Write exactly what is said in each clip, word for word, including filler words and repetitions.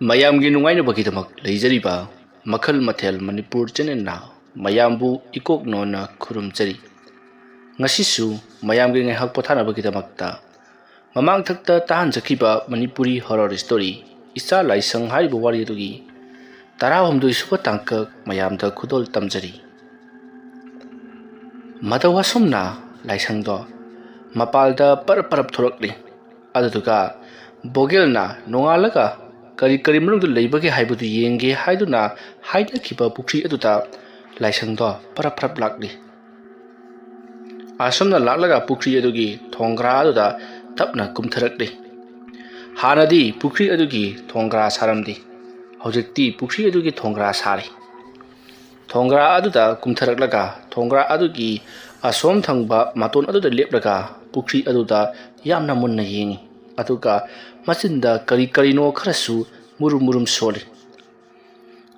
ꯃꯌꯥꯝꯒꯤ ꯅꯨꯡꯉꯥꯏꯅꯕꯒꯤꯗꯃꯛ ꯂꯩꯖꯔꯤꯕ ꯃꯈꯜ ꯃꯊꯦꯜ ꯃꯅꯤꯄꯨꯔ ꯆꯦꯅꯦꯜꯅ ꯃꯌꯥꯝꯕꯨ ꯏꯀꯣꯛ ꯅꯣꯟꯅ ꯈꯨꯔꯨꯝꯖꯔꯤ꯫ ꯉꯁꯤꯁꯨ ꯃꯌꯥꯝꯒꯤ ꯉꯥꯏꯍꯥꯛ ꯄꯣꯊꯥꯅꯕꯒꯤꯗꯃꯛꯇ ꯃꯃꯥꯡꯊꯛꯇ ꯇꯥꯍꯟꯖꯈꯤꯕ ꯃꯅꯤꯄꯨꯔꯤ ꯍꯣꯔꯔ ꯁ꯭ꯇꯣꯔꯤ ꯏꯆꯥ ꯂꯥꯏꯁꯪ ꯍꯥꯏꯔꯤꯕ ꯋꯥꯔꯤ ꯑꯗꯨꯒꯤ ꯇꯔꯥꯍꯨꯝꯗꯣꯏ ꯁꯨꯕ ꯇꯥꯡꯀꯛ ꯃꯌꯥꯝꯗ ꯈꯨꯗꯣꯜ ꯇꯝꯖꯔꯤ꯫ ꯃꯇꯧ ꯑꯁꯨꯝꯅ ꯂꯥꯏꯁꯪꯗꯣ ꯃꯄꯥꯜꯗ ꯄꯔꯞ ꯄꯔꯞ ꯊꯣꯔꯛꯂꯤ꯫ ꯑꯗꯨꯗꯨꯒ ꯕꯣꯒꯦꯜꯅ ꯅꯣꯡꯉꯥꯜꯂꯒ ꯀꯔꯤ ꯀꯔꯤ ꯃꯅꯨꯡꯗ ꯂꯩꯕꯒꯦ ꯍꯥꯏꯕꯗꯨ ꯌꯦꯡꯒꯦ ꯍꯥꯏꯗꯨꯅ ꯍꯥꯏꯅꯈꯤꯕ ꯄꯨꯈ꯭ꯔꯤ ꯑꯗꯨꯗ ꯂꯥꯏꯁꯪꯗꯣ ꯄꯔꯞ ꯄꯔꯞ ꯂꯥꯛꯂꯤ꯫ ꯑꯁꯨꯝꯅ ꯂꯥꯛꯂꯒ ꯄꯨꯈ꯭ꯔꯤ ꯑꯗꯨꯒꯤ ꯊꯣꯡꯒ꯭ꯔꯥ ꯑꯗꯨꯗ ꯇꯞꯅ ꯀꯨꯝꯊꯔꯛꯂꯤ꯫ ꯍꯥꯟꯅꯗꯤ ꯄꯨꯈ꯭ꯔꯤ ꯑꯗꯨꯒꯤ ꯊꯣꯡꯒ꯭ꯔꯥ ꯁꯥꯔꯝꯗꯦ꯫ ꯍꯧꯖꯤꯛꯇꯤ ꯄꯨꯈ꯭ꯔꯤ ꯑꯗꯨꯒꯤ ꯊꯣꯡꯒ꯭ꯔꯥ ꯁꯥꯔꯤ꯫ ꯊꯣꯡꯒ꯭ꯔꯥ ꯑꯗꯨꯗ ꯀꯨꯝꯊꯔꯛꯂꯒ ꯊꯣꯡꯒ꯭ꯔꯥ ꯑꯗꯨꯒꯤ ꯑꯁꯣꯝ ꯊꯪꯕ ꯃꯇꯣꯟ ꯑꯗꯨꯗ ꯂꯦꯞꯂꯒ ꯄꯨꯈ꯭ꯔꯤ ꯑꯗꯨꯗ ꯌꯥꯝꯅ ꯃꯨꯟꯅ ꯌꯦꯡꯏ꯫ ꯑꯗꯨꯒ ꯃꯆꯤꯟꯗ ꯀꯔꯤ ꯀꯔꯤꯅꯣ ꯈꯔꯁꯨ ꯃꯨꯔꯨꯝ ꯃꯨꯔꯨꯝ ꯁꯣꯜꯂꯤ꯫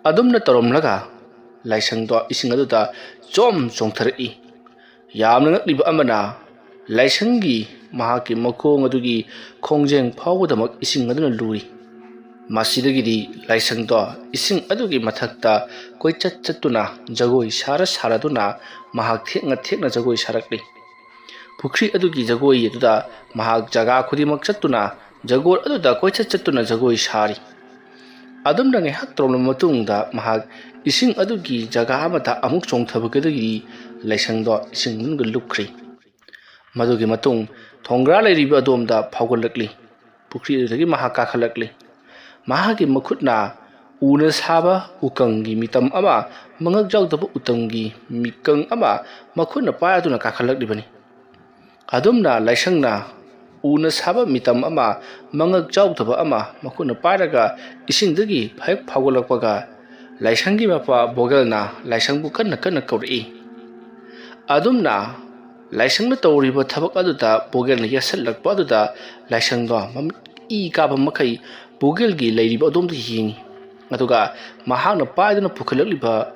ꯑꯗꯨꯝꯅ ꯇꯧꯔꯝꯂꯒ ꯂꯥꯏꯁꯪꯗꯣ ꯏꯁꯤꯡ ꯑꯗꯨꯗ ꯆꯣꯝ ꯆꯣꯡꯊꯔꯛꯏ꯫ ꯌꯥꯝꯅ ꯉꯛꯂꯤꯕ ꯑꯃꯅ, ꯂꯥꯏꯁꯪꯒꯤ ꯃꯍꯥꯛꯀꯤ ꯃꯈꯣꯡ ꯑꯗꯨꯒꯤ ꯈꯣꯡꯖꯦꯡ ꯐꯥꯎꯕꯗꯃꯛ ꯏꯁꯤꯡ ꯑꯗꯨꯅ ꯂꯨꯔꯤ꯫ ꯃꯁꯤꯗꯒꯤꯗꯤ ꯂꯥꯏꯁꯪꯗꯣ ꯏꯁꯤꯡ ꯑꯗꯨꯒꯤ ꯃꯊꯛꯇ ꯀꯣꯏꯆꯠ ꯆꯠꯇꯨꯅ ꯖꯒꯣꯏ ꯁꯥꯔ ꯁꯥꯔꯗꯨꯅ ꯃꯍꯥꯛ ꯊꯦꯛꯅ ꯊꯦꯛꯅ ꯖꯒꯣꯏ ꯁꯥꯔꯛꯂꯤ꯫ ꯄꯨꯈ꯭ꯔꯤ ꯑꯗꯨꯒꯤ ꯖꯒꯣꯏ ꯑꯗꯨꯗ ꯃꯍꯥꯛ ꯖꯒꯥ ꯈꯨꯗꯤꯡꯃꯛ ꯆꯠꯇꯨꯅ ꯖꯒꯣꯏ ꯑꯗꯨꯗ ꯀꯣꯏꯆꯠ ꯆꯠꯇꯨꯅ ꯖꯒꯣꯏ ꯁꯥꯔꯤ꯫ ꯑꯗꯨꯝꯅ ꯉꯥꯏꯍꯥꯛ ꯇꯧꯔꯝꯂꯕ ꯃꯇꯨꯡꯗ ꯃꯍꯥꯛ ꯏꯁꯤꯡ ꯑꯗꯨꯒꯤ ꯖꯒꯥ ꯑꯃꯗ ꯑꯃꯨꯛ ꯆꯣꯡꯊꯕꯒꯗꯒꯤ ꯂꯥꯏꯁꯪꯗꯣ ꯏꯁꯤꯡ ꯃꯅꯨꯡꯗ ꯂꯨꯞꯈ꯭ꯔꯤ꯫ ꯃꯗꯨꯒꯤ ꯃꯇꯨꯡ ꯊꯣꯡꯒ꯭ꯔꯥ ꯂꯩꯔꯤꯕ ꯑꯗꯣꯝꯗ ꯐꯥꯎꯒꯠꯂꯛꯂꯤ꯫ ꯄꯨꯈ꯭ꯔꯤ ꯑꯗꯨꯗꯒꯤ ꯃꯍꯥꯛ ꯀꯥꯈꯠꯂꯛꯂꯤ꯫ ꯃꯍꯥꯛꯀꯤ ꯃꯈꯨꯠꯅ ꯎꯅ ꯁꯥꯕ ꯎꯀꯪꯒꯤ ꯃꯤꯇꯝ ꯑꯃ, ꯃꯉꯛ ꯌꯥꯎꯗꯕ ꯎꯇꯪꯒꯤ ꯃꯤꯀꯪ ꯑꯃ ꯃꯈꯨꯠꯅ ꯄꯥꯏꯗꯨꯅ ꯀꯥꯈꯠꯂꯛꯂꯤꯕꯅꯤ꯫ ꯑꯗꯨꯝꯅ ꯂꯥꯏꯁꯪꯅ ꯎꯅ ꯁꯥꯕ ꯃꯤꯇꯝ ꯑꯃ, ꯃꯉꯛ ꯌꯥꯎꯗꯕ ꯑꯃ ꯃꯈꯨꯠꯅ ꯄꯥꯏꯔꯒ ꯏꯁꯤꯡꯗꯒꯤ ꯍꯦꯛ ꯐꯥꯎꯒꯠꯂꯛꯄꯒ, ꯂꯥꯏꯁꯪꯒꯤ ꯃꯄꯥ ꯕꯣꯒꯦꯜꯅ ꯂꯥꯏꯁꯪꯕꯨ ꯀꯟꯅ ꯀꯟꯅ ꯀꯧꯔꯛꯏ꯫ ꯑꯗꯨꯝꯅ ꯂꯥꯏꯁꯪꯅ ꯇꯧꯔꯤꯕ ꯊꯕꯛ ꯑꯗꯨꯗ ꯕꯣꯒꯦꯜꯅ ꯌꯦꯠꯁꯜꯂꯛꯄ ꯑꯗꯨꯗ ꯂꯥꯏꯁꯪꯗꯣ ꯃꯃꯤꯠ ꯏ ꯀꯥꯕ ꯃꯈꯩ ꯕꯣꯒꯦꯜꯒꯤ ꯂꯩꯔꯤꯕ ꯑꯗꯣꯝꯗ ꯌꯦꯡꯉꯤ꯫ ꯑꯗꯨꯒ ꯃꯍꯥꯛꯅ ꯄꯥꯏꯗꯨꯅ ꯄꯨꯈꯠꯂꯛꯂꯤꯕ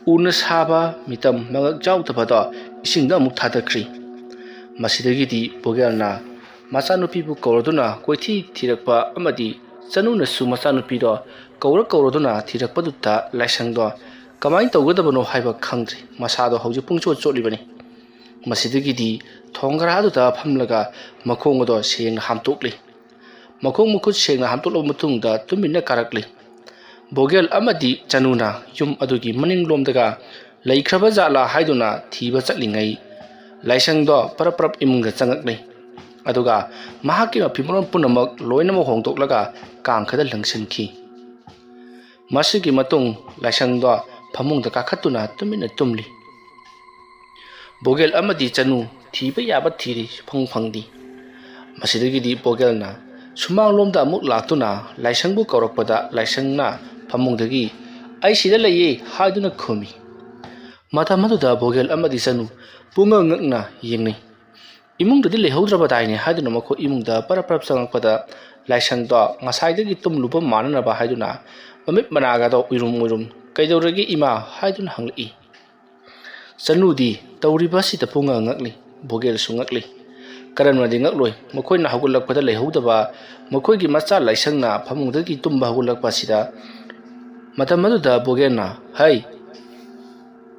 ꯎꯅ ꯁꯥꯕ ꯃꯤꯇꯝ ꯃꯉꯛ ꯌꯥꯎꯗꯕꯗꯣ ꯏꯁꯤꯡꯗ ꯑꯃꯨꯛ ꯊꯥꯗꯈ꯭ꯔꯤ꯫ ꯃꯁꯤꯗꯒꯤꯗꯤ ꯕꯣꯒꯦꯜꯅ ꯃꯆꯥꯅꯨꯄꯤꯕꯨ ꯀꯧꯔꯗꯨꯅ ꯀꯣꯏꯊꯤ ꯊꯤꯔꯛꯄ ꯑꯃꯗꯤ ꯆꯅꯨꯅꯁꯨ ꯃꯆꯥꯅꯨꯄꯤꯗꯣ ꯀꯧꯔ ꯀꯧꯔꯗꯨꯅ ꯊꯤꯔꯛꯄꯗꯨꯗ ꯂꯥꯏꯁꯪꯗꯣ ꯀꯃꯥꯏꯅ ꯇꯧꯒꯗꯕꯅꯣ ꯍꯥꯏꯕ ꯈꯪꯗ꯭ꯔꯦ꯫ ꯃꯁꯥꯗꯣ ꯍꯧꯖꯤꯛ ꯄꯨꯡꯆꯣꯠ ꯆꯣꯠꯂꯤꯕꯅꯤ꯫ ꯃꯁꯤꯗꯒꯤꯗꯤ ꯊꯣꯡꯒ꯭ꯔꯥꯗꯨꯗ ꯐꯝꯂꯒ ꯃꯈꯣꯡ ꯑꯗꯣ ꯁꯦꯡꯅ ꯍꯥꯝꯇꯣꯛꯂꯤ꯫ ꯃꯈꯣꯡ ꯃꯈꯨꯠ ꯁꯦꯡꯅ ꯍꯥꯝꯇꯣꯛꯂꯕ ꯃꯇꯨꯡꯗ ꯇꯨꯃꯤꯟꯅ ꯀꯥꯔꯛꯂꯤ꯫ ꯕꯣꯒꯦꯜ ꯑꯃꯗꯤ ꯆꯅꯨꯅ ꯌꯨꯝ ꯑꯗꯨꯒꯤ ꯃꯅꯤꯡꯂꯣꯝꯗꯒ ꯂꯩꯈ꯭ꯔꯕ ꯖꯥꯠꯂꯥ ꯍꯥꯏꯗꯨꯅ ꯊꯤꯕ ꯆꯠꯂꯤꯉꯩ, ꯂꯥꯏꯁꯪꯗꯣ ꯄꯔꯞ ꯄꯔꯞ ꯏꯃꯨꯡꯗ ꯆꯪꯉꯛꯂꯤ꯫ ꯑꯗꯨꯒ ꯃꯍꯥꯛꯀꯤ ꯃꯐꯤ ꯃꯔꯣꯟ ꯄꯨꯝꯅꯃꯛ ꯂꯣꯏꯅꯃꯛ ꯍꯣꯡꯗꯣꯛꯂꯒ ꯀꯥꯡꯈꯗ ꯂꯪꯁꯤꯟꯈꯤ꯫ ꯃꯁꯤꯒꯤ ꯃꯇꯨꯡ ꯂꯥꯏꯁꯪꯗꯣ ꯐꯃꯨꯡꯗ ꯀꯥꯈꯠꯇꯨꯅ ꯇꯨꯃꯤꯟꯅ ꯇꯨꯝꯂꯤ꯫ ꯕꯣꯒꯦꯜ ꯑꯃꯗꯤ ꯆꯅꯨ ꯊꯤꯕ ꯌꯥꯕ ꯊꯤꯔꯤ, ꯁꯨꯐꯪ ꯐꯪꯗꯦ꯫ ꯃꯁꯤꯗꯒꯤꯗꯤ ꯕꯣꯒꯦꯜꯅ ꯁꯨꯃꯥꯡꯂꯣꯝꯗ ꯑꯃꯨꯛ ꯂꯥꯛꯇꯨꯅ ꯂꯥꯏꯁꯪꯕꯨ ꯀꯧꯔꯛꯄꯗ ꯂꯥꯏꯁꯪꯅ ꯐꯃꯨꯡꯗꯒꯤ "ꯑꯩ ꯁꯤꯗ ꯂꯩꯌꯦ" ꯍꯥꯏꯗꯨꯅ ꯈꯨꯝꯃꯤ꯫ ꯃꯇꯝ ꯑꯗꯨꯗ ꯕꯣꯒꯦꯜ ꯑꯃꯗꯤ ꯆꯅꯨ ꯄꯨꯡꯉꯛ ꯉꯛꯅ ꯌꯦꯡꯅꯩ꯫ ꯏꯃꯨꯡꯗꯗꯤ ꯂꯩꯍꯧꯗ꯭ꯔꯕꯗꯥꯏꯅꯦ ꯍꯥꯏꯗꯨꯅ ꯃꯈꯣꯏ ꯏꯃꯨꯡꯗ ꯄꯔꯞ ꯄꯔꯞ ꯆꯪꯉꯛꯄꯗ ꯂꯥꯏꯁꯪꯗꯣ ꯉꯁꯥꯏꯗꯒꯤ ꯇꯨꯝꯂꯨꯕ ꯃꯥꯟꯅꯅꯕ ꯍꯥꯏꯗꯨꯅ ꯃꯃꯤꯠ ꯃꯅꯥꯒꯗꯣ ꯎꯏꯔꯨꯝ ꯎꯏꯔꯨꯝ "ꯀꯩꯗꯧꯔꯒꯦ ꯏꯃꯥ?" ꯍꯥꯏꯗꯨꯅ ꯍꯪꯂꯛꯏ꯫ ꯆꯅꯨꯗꯤ ꯇꯧꯔꯤꯕ ꯑꯁꯤꯗ ꯄꯨꯡꯉꯛ ꯉꯛꯂꯤ꯫ ꯕꯣꯒꯦꯜꯁꯨ ꯉꯛꯂꯤ꯫ ꯀꯔꯝꯅꯗꯤ ꯉꯛꯂꯣꯏ? ꯃꯈꯣꯏꯅ ꯍꯧꯒꯠꯂꯛꯄꯗ ꯂꯩꯍꯧꯗꯕ ꯃꯈꯣꯏꯒꯤ ꯃꯆꯥ ꯂꯥꯏꯁꯪꯅ ꯐꯃꯨꯡꯗꯒꯤ ꯇꯨꯝꯕ ꯍꯧꯒꯠꯂꯛꯄ ꯑꯁꯤꯗ꯫ ꯃꯇꯝ ꯑꯗꯨꯗ ꯕꯣꯒꯦꯜꯅ, "ꯍꯩ,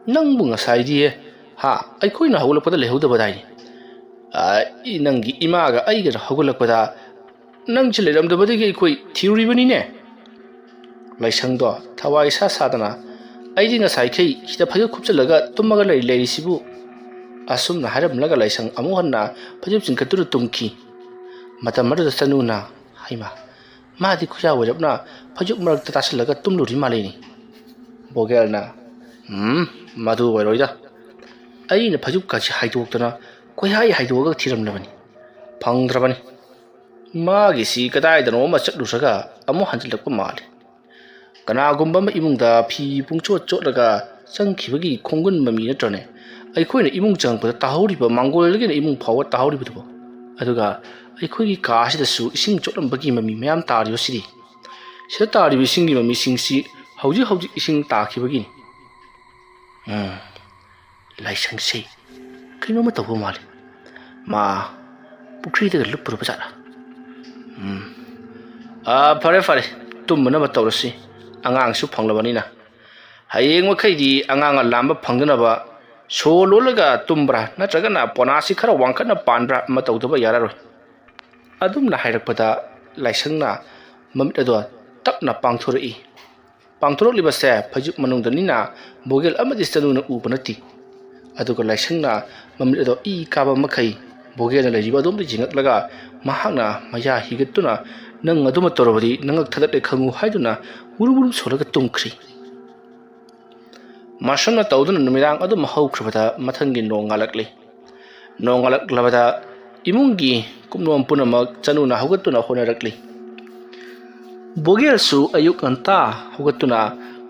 ꯅꯪꯕꯨ ꯉꯁꯥꯏꯗꯤ, ꯍꯥ, ꯑꯩꯈꯣꯏꯅ ꯍꯧꯒꯠꯂꯛꯄꯗ ꯂꯩꯍꯧꯗꯕꯗꯥꯏꯅꯦ? ꯑ, ꯏ-, ꯅꯪꯒꯤ ꯏꯃꯥꯒ ꯑꯩꯒ ꯍꯧꯒꯠꯂꯛꯄꯗ ꯅꯪꯁꯦ ꯂꯩꯔꯝꯗꯕꯗꯒꯤ ꯑꯩꯈꯣꯏ ꯊꯤꯔꯨꯔꯤꯕꯅꯤꯅꯦ꯫" ꯂꯥꯏꯁꯪꯗꯣ ꯊꯋꯥꯏ ꯁꯥ ꯁꯥꯗꯅ, "ꯑꯩꯗꯤ ꯉꯁꯥꯏꯈꯩ ꯁꯤꯗ ꯐꯩꯖꯨꯞ ꯈꯨꯞꯆꯜꯂꯒ ꯇꯨꯝꯃꯒ ꯂꯩ-, ꯂꯩꯔꯤꯁꯤꯕꯨ?" ꯑꯁꯨꯝꯅ ꯍꯥꯏꯔꯝꯂꯒ ꯂꯥꯏꯁꯪ ꯑꯃꯨꯛ ꯍꯟꯅ ꯐꯩꯖꯨꯞ ꯆꯤꯡꯈꯠꯇꯨꯅ ꯇꯨꯝꯈꯤ꯫ ꯃꯇꯝ ꯑꯗꯨꯗ ꯆꯅꯨꯅ, "ꯍꯩꯃꯥ, ꯃꯥꯗꯤ ꯈꯨꯌꯥ ꯑꯣꯏꯔꯞꯅ ꯐꯩꯖꯨꯞ ꯃꯔꯛꯇ ꯇꯥꯁꯤꯜꯂꯒ ꯇꯨꯝꯂꯨꯔꯤ ꯃꯥꯜꯂꯤꯅꯦ꯫" ꯕꯣꯒꯦꯜꯅ, "ꯎꯝ, ꯃꯗꯨ ꯑꯣꯏꯔꯣꯏꯗ꯫ ꯑꯩꯅ ꯐꯩꯖꯨꯞꯀꯁꯤ ꯍꯥꯏꯗꯣꯛꯇꯅ ꯀꯣꯏꯍꯥꯏ ꯍꯥꯏꯗꯣꯛꯑꯒ ꯊꯤꯔꯝꯂꯕꯅꯤ꯫ ꯐꯪꯗ꯭ꯔꯕꯅꯤ꯫ ꯃꯥꯒꯤꯁꯤ ꯀꯗꯥꯏꯗꯅꯣ ꯑꯃ ꯆꯠꯂꯨꯔꯒ ꯑꯃꯨꯛ ꯍꯟꯖꯤꯜꯂꯛꯄ ꯃꯥꯜꯂꯤ꯫ ꯀꯅꯥꯒꯨꯝꯕ ꯑꯃ ꯏꯃꯨꯡꯗ ꯐꯤ ꯄꯨꯡꯆꯣꯠ ꯆꯣꯠꯂꯒ ꯆꯪꯈꯤꯕꯒꯤ ꯈꯣꯡꯒꯨꯟ ꯃꯃꯤ ꯅꯠꯇ꯭ꯔꯅꯦ? ꯑꯩꯈꯣꯏꯅ ꯏꯃꯨꯡ ꯆꯪꯉꯛꯄꯗ ꯇꯥꯍꯧꯔꯤꯕ, ꯃꯥꯡꯒꯣꯜꯗꯒꯤꯅ ꯏꯃꯨꯡ ꯐꯥꯎꯕ ꯇꯥꯍꯧꯔꯤꯕꯗꯨꯕꯨ? ꯑꯗꯨꯒ ꯑꯩꯈꯣꯏꯒꯤ ꯀꯥ ꯑꯁꯤꯗꯁꯨ ꯏꯁꯤꯡ ꯆꯣꯠꯂꯝꯕꯒꯤ ꯃꯃꯤ ꯃꯌꯥꯝ ꯇꯥꯔꯤꯕꯁꯤꯗꯤ? ꯁꯤꯗ ꯇꯥꯔꯤꯕ ꯏꯁꯤꯡꯒꯤ ꯃꯃꯤꯁꯤꯡꯁꯤ ꯍꯧꯖꯤꯛ ꯍꯧꯖꯤꯛ ꯏꯁꯤꯡ ꯇꯥꯈꯤꯕꯒꯤꯅꯤ꯫ ꯎꯝ, ꯂꯥꯏꯁꯪꯁꯤ ꯀꯩꯅꯣꯝꯃ ꯇꯧꯕ ꯃꯥꯜꯂꯤ꯫ ꯃꯥ ꯄꯨꯈ꯭ꯔꯤꯗꯒ ꯂꯨꯞꯄꯨꯔꯕ ꯖꯥꯠꯂꯥ? ꯎꯝ, "ꯑꯥ, ꯐꯔꯦ ꯐꯔꯦ, ꯇꯨꯝꯃꯅꯕ ꯇꯧꯔꯁꯤ, ꯑꯉꯥꯡꯁꯨ ꯐꯪꯂꯕꯅꯤꯅ꯫ ꯍꯌꯦꯡ ꯃꯈꯩꯗꯤ ꯑꯉꯥꯡ ꯑꯂꯥꯝꯕ ꯐꯪꯗꯅꯕ ꯁꯣ ꯂꯣꯜꯂꯒ ꯇꯨꯝꯕ꯭ꯔꯥ, ꯅꯠꯇ꯭ꯔꯒꯅ ꯄꯣꯅꯥꯁꯤ ꯈꯔ ꯋꯥꯡꯈꯠꯅ ꯄꯥꯟꯕ꯭ꯔꯥ ꯑꯃ ꯇꯧꯗꯕ ꯌꯥꯔꯔꯣꯏ"꯫ ꯑꯗꯨꯝꯅ ꯍꯥꯏꯔꯛꯄꯗ ꯂꯥꯏꯁꯪꯅ ꯃꯃꯤꯠ ꯑꯗꯣ ꯇꯞꯅ ꯄꯥꯡꯊꯣꯔꯛꯏ꯫ ꯄꯥꯡꯊꯣꯔꯛꯂꯤꯕꯁꯦ ꯐꯩꯖꯨꯞ ꯃꯅꯨꯡꯗꯅꯤꯅ ꯕꯣꯒꯦꯜ ꯑꯃꯗꯤ ꯆꯅꯨꯅ ꯎꯕ ꯅꯠꯇꯦ꯫ ꯑꯗꯨꯒ ꯂꯥꯏꯁꯪꯅ ꯃꯃꯤꯠ ꯑꯗꯣ ꯏ ꯀꯥꯕ ꯃꯈꯩ ꯕꯣꯒꯦꯜꯅ ꯂꯩꯔꯤꯕ ꯑꯗꯣꯝꯗ ꯌꯦꯡꯉꯛꯂꯒ ꯃꯍꯥꯛꯅ ꯃꯌꯥ ꯍꯤꯒꯠꯇꯨꯅ, "ꯅꯪ ꯑꯗꯨꯃ ꯇꯧꯔꯕꯗꯤ ꯅꯉꯛ ꯊꯗꯠꯂꯦ ꯈꯪꯉꯨ" ꯍꯥꯏꯗꯨꯅ ꯎꯔꯨꯝ ꯎꯔꯨꯝ ꯁꯣꯜꯂꯒ ꯇꯨꯝꯈ꯭ꯔꯤ꯫ ꯃꯁꯨꯝꯅ ꯇꯧꯗꯨꯅ ꯅꯨꯃꯤꯗꯥꯡ ꯑꯗꯨꯝ ꯍꯧꯈ꯭ꯔꯕꯗ ꯃꯊꯪꯒꯤ ꯅꯣꯡ ꯉꯥꯜꯂꯛꯂꯤ꯫ ꯅꯣꯡꯉꯥꯜꯂꯛꯂꯕꯗ ꯏꯃꯨꯡꯒꯤ ꯀꯨꯞꯅꯣꯝ ꯄꯨꯝꯅꯃꯛ ꯆꯅꯨꯅ ꯍꯧꯒꯠꯇꯨꯅ ꯍꯣꯠꯅꯔꯛꯂꯤ꯫ ꯕꯣꯒꯦꯜꯁꯨ ꯑꯌꯨꯛ ꯉꯟꯇꯥ ꯍꯧꯒꯠꯇꯨꯅ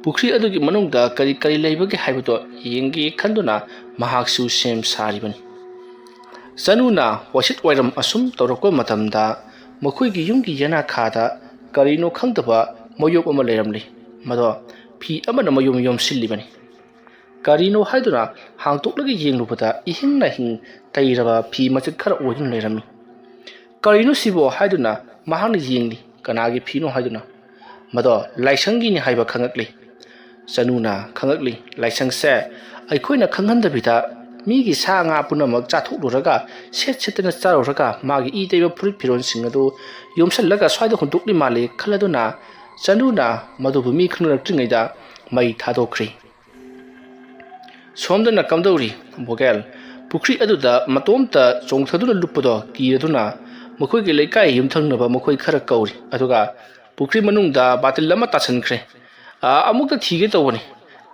ꯄꯨꯈ꯭ꯔꯤ ꯑꯗꯨꯒꯤ ꯃꯅꯨꯡꯗ ꯀꯔꯤ ꯀꯔꯤ ꯂꯩꯕꯒꯦ ꯍꯥꯏꯕꯗꯨ ꯌꯦꯡꯒꯦ ꯈꯟꯗꯨꯅ ꯃꯍꯥꯛꯁꯨ ꯁꯦꯝ ꯁꯥꯔꯤꯕꯅꯤ꯫ ꯆꯅꯨꯅ ꯋꯥꯏꯁꯤꯠ ꯋꯥꯏꯔꯝ ꯑꯁꯨꯝ ꯇꯧꯔꯛꯄ ꯃꯇꯝꯗ ꯃꯈꯣꯏꯒꯤ ꯌꯨꯝꯒꯤ ꯌꯦꯅꯥꯈꯥꯗ ꯀꯔꯤꯅꯣ ꯈꯪꯗꯕ ꯃꯌꯣꯞ ꯑꯃ ꯂꯩꯔꯝꯂꯤ꯫ ꯃꯗꯣ ꯐꯤ ꯑꯃꯅ ꯃꯌꯣꯝ ꯌꯣꯝꯁꯤꯜꯂꯤꯕꯅꯤ꯫ ꯀꯔꯤꯅꯣ ꯍꯥꯏꯗꯨꯅ ꯍꯥꯡꯇꯣꯛꯂꯒ ꯌꯦꯡꯂꯨꯕꯗ ꯏꯍꯤꯡ ꯅꯥꯍꯤꯡ ꯇꯩꯔꯕ ꯐꯤ ꯃꯆꯦꯠ ꯈꯔ ꯑꯣꯏꯗꯨꯅ ꯂꯩꯔꯝꯃꯤ꯫ "ꯀꯔꯤꯅꯣ ꯁꯤꯕꯣ?" ꯍꯥꯏꯗꯨꯅ ꯃꯍꯥꯛꯅ ꯌꯦꯡꯂꯤ꯫ ꯀꯅꯥꯒꯤ ꯐꯤꯅꯣ ꯍꯥꯏꯗꯨꯅ꯫ "ꯃꯗꯣ ꯂꯥꯏꯁꯪꯒꯤꯅꯤ" ꯍꯥꯏꯕ ꯈꯪꯉꯛꯂꯤ꯫ ꯆꯅꯨꯅ ꯈꯪꯉꯛꯂꯤ, ꯂꯥꯏꯁꯪꯁꯦ ꯑꯩꯈꯣꯏꯅ ꯈꯪꯍꯟꯗꯕꯤꯗ ꯃꯤꯒꯤ ꯁꯥ ꯉꯥ ꯄꯨꯝꯅꯃꯛ ꯆꯥꯊꯣꯛꯂꯨꯔꯒ, ꯁꯦꯠ ꯁꯦꯠꯇꯅ ꯆꯥꯔꯨꯔꯒ, ꯃꯥꯒꯤ ꯏ ꯇꯩꯕ ꯐꯨꯔꯤꯠ ꯐꯤꯔꯣꯜꯁꯤꯡ ꯑꯗꯨ ꯌꯣꯝꯁꯤꯜꯂꯒ ꯁ꯭ꯋꯥꯏꯗ ꯍꯨꯟꯗꯣꯛꯂꯤ ꯃꯥꯜꯂꯤ ꯈꯜꯂꯗꯨꯅ ꯆꯅꯨꯅ ꯃꯗꯨꯕꯨ ꯃꯤ ꯈꯪꯅꯔꯛꯇ꯭ꯔꯤꯉꯩꯗ ꯃꯩ ꯊꯥꯗꯣꯛꯈ꯭ꯔꯤ꯫ ꯁꯣꯝꯗꯅ ꯀꯝꯗꯧꯔꯤ? ꯕꯣꯒꯦꯜ ꯄꯨꯈ꯭ꯔꯤ ꯑꯗꯨꯗ ꯃꯇꯣꯝꯇ ꯆꯣꯡꯊꯗꯨꯅ ꯂꯨꯞꯄꯗꯣ ꯀꯤꯔꯗꯨꯅ ꯃꯈꯣꯏꯒꯤ ꯂꯩꯀꯥꯏ ꯌꯨꯝꯊꯪꯅꯕ ꯃꯈꯣꯏ ꯈꯔ ꯀꯧꯔꯤ꯫ ꯑꯗꯨꯒ ꯄꯨꯈ꯭ꯔꯤ ꯃꯅꯨꯡꯗ ꯕꯥꯇꯤꯜ ꯑꯃ ꯇꯥꯁꯟꯈ꯭ꯔꯦ꯫ "ꯑꯥ, ꯑꯃꯨꯛꯇ ꯊꯤꯒꯦ ꯇꯧꯕꯅꯤ꯫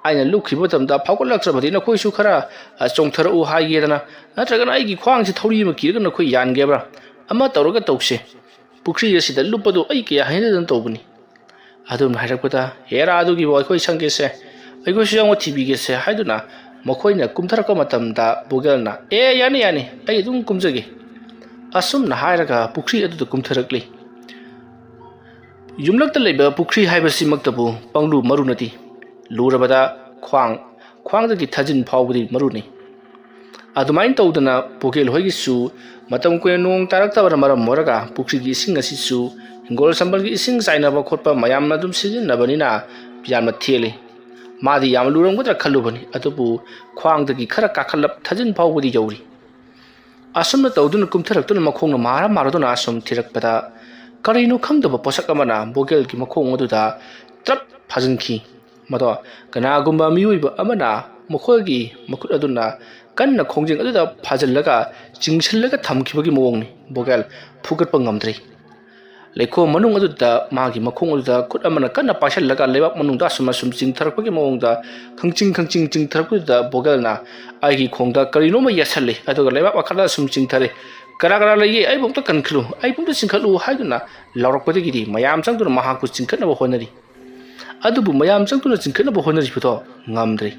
ꯑꯩꯅ ꯂꯨꯞꯈꯤꯕ ꯃꯇꯝꯗ ꯐꯥꯎꯒꯠꯂꯛꯇ꯭ꯔꯕꯗꯤ ꯅꯈꯣꯏꯁꯨ ꯈꯔ, ꯑ, ꯆꯣꯡꯊꯔꯛꯎ ꯍꯥꯏꯒꯦꯗꯅ, ꯅꯠꯇ꯭ꯔꯒꯅ ꯑꯩꯒꯤ ꯈ꯭ꯋꯥꯡꯁꯤ ꯊꯧꯔꯤ ꯑꯃ ꯀꯤꯔꯒ ꯅꯈꯣꯏ ꯌꯥꯟꯒꯦꯕ꯭ꯔꯥ? ꯑꯃ ꯇꯧꯔꯒ ꯇꯧꯁꯦ꯫ ꯄꯨꯈ꯭ꯔꯤ ꯑꯁꯤꯗ ꯂꯨꯞꯄꯗꯨ ꯑꯩ ꯀꯌꯥ ꯍꯩꯅꯗꯅ ꯇꯧꯕꯅꯤ"꯫ ꯑꯗꯨꯝꯅ ꯍꯥꯏꯔꯛꯄꯗ, "ꯍꯦꯔꯥ, ꯑꯗꯨꯒꯤꯕꯨ ꯑꯩꯈꯣꯏ ꯁꯪꯒꯦꯁꯦ, ꯑꯩꯈꯣꯏꯁꯨ ꯌꯥꯎꯅ ꯊꯤꯕꯤꯒꯦꯁꯦ" ꯍꯥꯏꯗꯨꯅ ꯃꯈꯣꯏꯅ ꯀꯨꯝꯊꯔꯛꯄ ꯃꯇꯝꯗ ꯕꯣꯒꯦꯜꯅ, "ꯑꯦ, ꯌꯥꯅꯤ, ꯌꯥꯅꯤ, ꯑꯩ ꯑꯗꯨꯝ ꯀꯨꯝꯖꯒꯦ"꯫ ꯑꯁꯨꯝꯅ ꯍꯥꯏꯔꯒ ꯄꯨꯈ꯭ꯔꯤ ꯑꯗꯨꯗ ꯀꯨꯝꯊꯔꯛꯂꯤ꯫ ꯌꯨꯝꯂꯛꯇ ꯂꯩꯕ ꯄꯨꯈ꯭ꯔꯤ ꯍꯥꯏꯕꯁꯤꯃꯛꯇꯕꯨ ꯄꯪꯂꯨ ꯃꯔꯨ ꯅꯠꯇꯦ꯫ ꯂꯨꯔꯕꯗ ꯈ꯭ꯋꯥꯡ, ꯈ꯭ꯋꯥꯡꯗꯒꯤ ꯊꯥꯖꯤꯟ ꯐꯥꯎꯕꯗꯤ ꯃꯔꯨꯅꯤ꯫ ꯑꯗꯨꯃꯥꯏꯅ ꯇꯧꯗꯅ ꯕꯣꯒꯦꯜ ꯍꯣꯏꯒꯤꯁꯨ ꯃꯇꯝ ꯀꯨꯏꯅ ꯅꯣꯡ ꯇꯥꯔꯛꯇꯕꯅ ꯃꯔꯝ ꯑꯣꯏꯔꯒ ꯄꯨꯈ꯭ꯔꯤꯒꯤ ꯏꯁꯤꯡ ꯑꯁꯤꯁꯨ ꯍꯤꯡꯒꯣꯜ ꯁꯝꯕꯜꯒꯤ ꯏꯁꯤꯡ ꯆꯥꯏꯅꯕ ꯈꯣꯠꯄ ꯃꯌꯥꯝꯅ ꯑꯗꯨꯝ ꯁꯤꯖꯤꯟꯅꯕꯅꯤꯅ ꯌꯥꯝꯅ ꯊꯦꯜꯂꯤ꯫ ꯃꯥꯗꯤ ꯌꯥꯝꯅ ꯂꯨꯔꯝꯒꯗ꯭ꯔꯥ ꯈꯜꯂꯨꯕꯅꯤ, ꯑꯗꯨꯕꯨ ꯈ꯭ꯋꯥꯡꯗꯒꯤ ꯈꯔ ꯀꯥꯈꯠꯂꯞ ꯊꯥꯖꯤꯟ ꯐꯥꯎꯕꯗꯤ ꯌꯧꯔꯤ꯫ ꯑꯁꯨꯝꯅ ꯇꯧꯗꯨꯅ ꯀꯨꯝꯊꯔꯛꯇꯨꯅ ꯃꯈꯣꯡꯅ ꯃꯥꯔ ꯃꯥꯔꯗꯨꯅ ꯑꯁꯨꯝ ꯊꯤꯔꯛꯄꯗ, ꯀꯔꯤꯅꯣ ꯈꯪꯗꯕ ꯄꯣꯠꯁꯛ ꯑꯃꯅ ꯕꯣꯒꯦꯜꯒꯤ ꯃꯈꯣꯡ ꯑꯗꯨꯗ ꯇ꯭ꯔꯞ ꯐꯥꯖꯤꯟꯈꯤ꯫ ꯃꯗꯣ ꯀꯅꯥꯒꯨꯝꯕ ꯃꯤꯑꯣꯏꯕ ꯑꯃꯅ ꯃꯈꯣꯏꯒꯤ ꯃꯈꯨꯠ ꯑꯗꯨꯅ ꯀꯟꯅ ꯈꯣꯡꯖꯦꯡ ꯑꯗꯨꯗ ꯐꯥꯖꯤꯜꯂꯒ ꯆꯤꯡꯁꯤꯜꯂꯒ ꯊꯝꯈꯤꯕꯒꯤ ꯃꯑꯣꯡꯅꯤ꯫ ꯕꯣꯒꯦꯜ ꯐꯨꯒꯠꯄ ꯉꯝꯗ꯭ꯔꯤ꯫ ꯂꯩꯈꯣꯝ ꯃꯅꯨꯡ ꯑꯗꯨꯗ ꯃꯥꯒꯤ ꯃꯈꯣꯡ ꯑꯗꯨꯗ ꯈꯨꯠ ꯑꯃꯅ ꯀꯟꯅ ꯄꯥꯏꯁꯤꯜꯂꯒ ꯂꯩꯕꯥꯛ ꯃꯅꯨꯡꯗ ꯑꯁꯨꯝ ꯑꯁꯨꯝ ꯆꯤꯡꯊꯔꯛꯄꯒꯤ ꯃꯑꯣꯡꯗ, ꯈꯪꯆꯤꯡ ꯈꯪꯆꯤꯡ ꯆꯤꯡꯊꯔꯛꯄꯗꯨꯗ ꯕꯣꯒꯦꯜꯅ ꯑꯩꯒꯤ ꯈꯣꯡꯗ ꯀꯔꯤꯅꯣꯝꯃ ꯌꯦꯠꯁꯜꯂꯤ, ꯑꯗꯨꯒ ꯂꯩꯕꯥꯛ ꯃꯈꯥꯗ ꯑꯁꯨꯝ ꯆꯤꯡꯊꯔꯦ꯫ "ꯀꯅꯥ ꯀꯅꯥ ꯂꯩꯒꯦ? ꯑꯩꯕꯨ ꯑꯝꯇ ꯀꯟꯈꯠꯂꯨ, ꯑꯩꯕꯨ ꯑꯝꯇ ꯆꯤꯡꯈꯠꯂꯨ" ꯍꯥꯏꯗꯨꯅ ꯂꯥꯎꯔꯛꯄꯗꯒꯤꯗꯤ ꯃꯌꯥꯝ ꯆꯪꯗꯨꯅ ꯃꯍꯥꯛꯄꯨ ꯆꯤꯡꯈꯠꯅꯕ ꯍꯣꯠꯅꯔꯤ꯫ ꯑꯗꯨꯕꯨ ꯃꯌꯥꯝ ꯆꯪꯗꯨꯅ ꯆꯤꯡꯈꯠꯅꯕ ꯍꯣꯠꯅꯔꯤꯕꯗꯣ ꯉꯝꯗ꯭ꯔꯦ꯫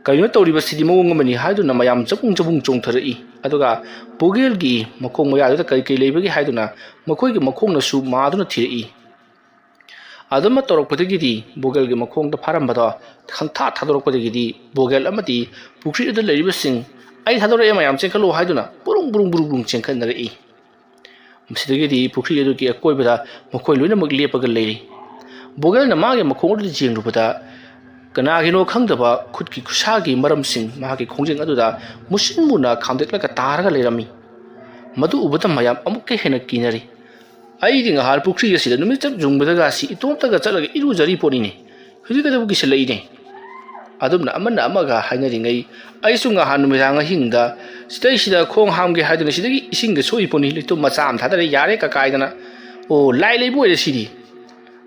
"ꯀꯔꯤꯅꯣ ꯇꯧꯔꯤꯕꯁꯤꯗꯤ ꯃꯑꯣꯡ ꯑꯃꯅꯤ" ꯍꯥꯏꯗꯨꯅ ꯃꯌꯥꯝ ꯆꯕꯨꯡ ꯆꯕꯨꯡ ꯆꯣꯡꯊꯔꯛꯏ꯫ ꯑꯗꯨꯒ ꯕꯣꯒꯦꯜꯒꯤ ꯃꯈꯣꯡ ꯃꯌꯥꯗꯨꯗ ꯀꯔꯤ ꯀꯔꯤ ꯂꯩꯕꯒꯦ ꯍꯥꯏꯗꯨꯅ ꯃꯈꯣꯏꯒꯤ ꯃꯈꯣꯡꯅꯁꯨ ꯃꯥꯗꯨꯅ ꯊꯤꯔꯛꯏ꯫ ꯑꯗꯨꯃ ꯇꯧꯔꯛꯄꯗꯒꯤꯗꯤ ꯕꯣꯒꯦꯜꯒꯤ ꯃꯈꯣꯡꯗ ꯐꯥꯔꯝꯕꯗꯣ ꯈꯪꯊꯥ ꯊꯥꯗꯣꯔꯛꯄꯗꯒꯤꯗꯤ ꯕꯣꯒꯦꯜ ꯑꯃꯗꯤ ꯄꯨꯈ꯭ꯔꯤ ꯑꯗꯨꯗ ꯂꯩꯔꯤꯕꯁꯤꯡ, "ꯑꯩ ꯊꯥꯗꯣꯔꯛꯑꯦ, ꯃꯌꯥꯝ ꯆꯦꯟꯈꯠꯂꯨ" ꯍꯥꯏꯗꯨꯅ ꯕꯨꯔꯨꯡ ꯕꯨꯔꯨꯡ ꯕꯨꯔꯨꯡ ꯕꯨꯔꯨꯡ ꯆꯦꯟꯈꯠꯅꯔꯛꯏ꯫ ꯃꯁꯤꯗꯒꯤꯗꯤ ꯄꯨꯈ꯭ꯔꯤ ꯑꯗꯨꯒꯤ ꯑꯀꯣꯏꯕꯗ ꯃꯈꯣꯏ ꯂꯣꯏꯅꯃꯛ ꯂꯦꯞꯄꯒ ꯂꯩꯔꯤ꯫ ꯕꯣꯒꯦꯜꯅ ꯃꯥꯒꯤ ꯃꯈꯣꯡ ꯑꯗꯨꯗ ꯌꯦꯡꯂꯨꯕꯗ, ꯀꯅꯥꯒꯤꯅꯣ ꯈꯪꯗꯕ ꯈꯨꯠꯀꯤ ꯈꯨꯠꯁꯥꯒꯤ ꯃꯔꯝꯁꯤꯡ ꯃꯍꯥꯛꯀꯤ ꯈꯣꯡꯖꯦꯡ ꯑꯗꯨꯗ ꯃꯨꯁꯤꯟ ꯃꯨꯅ ꯈꯥꯝꯗꯦꯛꯂꯒ ꯇꯥꯔꯒ ꯂꯩꯔꯝꯃꯤ꯫ ꯃꯗꯨ ꯎꯕꯗ ꯃꯌꯥꯝ ꯑꯃꯨꯛꯀ ꯍꯦꯟꯅ ꯀꯤꯅꯔꯤ꯫ "ꯑꯩꯗꯤ ꯉꯍꯥꯟ ꯄꯨꯈ꯭ꯔꯤ ꯑꯁꯤꯗ ꯅꯨꯃꯤꯠ ꯆꯞ ꯌꯨꯡꯕꯗꯒ ꯁꯤ ꯏꯇꯣꯝꯇꯒ ꯆꯠꯂꯒ ꯏꯔꯨꯖꯔꯤ ꯄꯣꯠꯅꯤꯅꯦ꯫ ꯍꯧꯖꯤꯛꯀꯗꯕꯨ ꯀꯤꯁꯜꯂꯛꯏꯅꯦ?" ꯑꯗꯨꯝꯅ ꯑꯃꯅ ꯑꯃꯒ ꯍꯥꯏꯅꯔꯤꯉꯩ, "ꯑꯩꯁꯨ ꯉꯍꯥꯟ ꯅꯨꯃꯤꯗꯥꯡ ꯑꯍꯤꯡꯗ ꯁꯤꯗꯩꯁꯤꯗ ꯈꯣꯡ ꯍꯥꯝꯒꯦ ꯍꯥꯏꯗꯨꯅ ꯁꯤꯗꯒꯤ ꯏꯁꯤꯡꯒ ꯁꯣꯛꯏ ꯄꯣꯠꯅꯤ, ꯂꯩꯇꯨꯝ ꯃꯆꯥ ꯑꯃ ꯊꯥꯗꯔꯦ, ꯌꯥꯔꯦ ꯀꯀꯥꯏꯗꯅ꯫ ꯑꯣ, ꯂꯥꯏ ꯂꯩꯕ ꯑꯣꯏꯔꯦ ꯁꯤꯗꯤ"꯫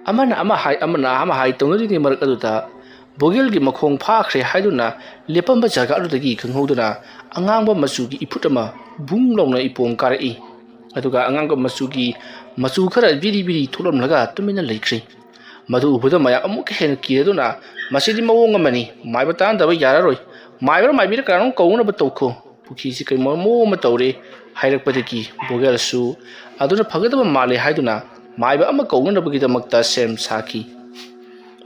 ꯑꯃꯅ ꯑꯃ ꯍꯥꯏ, ꯑꯃꯅ ꯑꯃ ꯍꯥꯏ ꯇꯧꯅꯔꯤꯉꯩ ꯃꯔꯛ ꯑꯗꯨꯗ ꯕꯣꯒꯦꯜꯒꯤ ꯃꯈꯣꯡ ꯐꯥꯈ꯭ꯔꯦ ꯍꯥꯏꯗꯨꯅ ꯂꯦꯞꯄꯝꯕ ꯖꯒꯥ ꯑꯗꯨꯗꯒꯤ ꯈꯪꯍꯧꯗꯅ ꯑꯉꯥꯡꯕ ꯃꯆꯨꯒꯤ ꯏꯐꯨꯠ ꯑꯃ ꯕꯨꯡ ꯂꯥꯎꯅ ꯏꯄꯣꯝ ꯀꯥꯔꯛꯏ꯫ ꯑꯗꯨꯒ ꯑꯉꯥꯡꯕ ꯃꯆꯨꯒꯤ ꯃꯆꯨ ꯈꯔ ꯕꯤꯔꯤ ꯕꯤꯔꯤ ꯊꯣꯛꯂꯝꯂꯒ ꯇꯨꯃꯤꯟꯅ ꯂꯩꯈ꯭ꯔꯦ꯫ ꯃꯗꯨ ꯎꯕꯗ ꯃꯌꯥꯝ ꯑꯃꯨꯛꯀ ꯍꯦꯟꯅ ꯀꯤꯔꯗꯨꯅ, "ꯃꯁꯤꯗꯤ ꯃꯑꯣꯡ ꯑꯃꯅꯤ, ꯃꯥꯏꯕ ꯇꯥꯟꯅꯗꯕ ꯌꯥꯔꯔꯣꯏ, ꯃꯥꯏꯕꯔ ꯃꯥꯏꯕꯤꯔ ꯀꯅꯥꯅꯣꯝ ꯀꯧꯅꯕ ꯇꯧꯈꯣ, ꯄꯨꯈ꯭ꯔꯤꯁꯤ ꯀꯩ ꯃꯑꯣꯡ ꯑꯃ ꯇꯧꯔꯦ" ꯍꯥꯏꯔꯛꯄꯗꯒꯤ ꯕꯣꯒꯦꯜꯁꯨ ꯑꯗꯨꯅ ꯐꯒꯗꯕ ꯃꯥꯜꯂꯦ ꯍꯥꯏꯗꯨꯅ ꯃꯥꯏꯕ ꯑꯃ ꯀꯧꯅꯅꯕꯒꯤꯗꯃꯛꯇ ꯁꯦꯝ ꯁꯥꯈꯤ꯫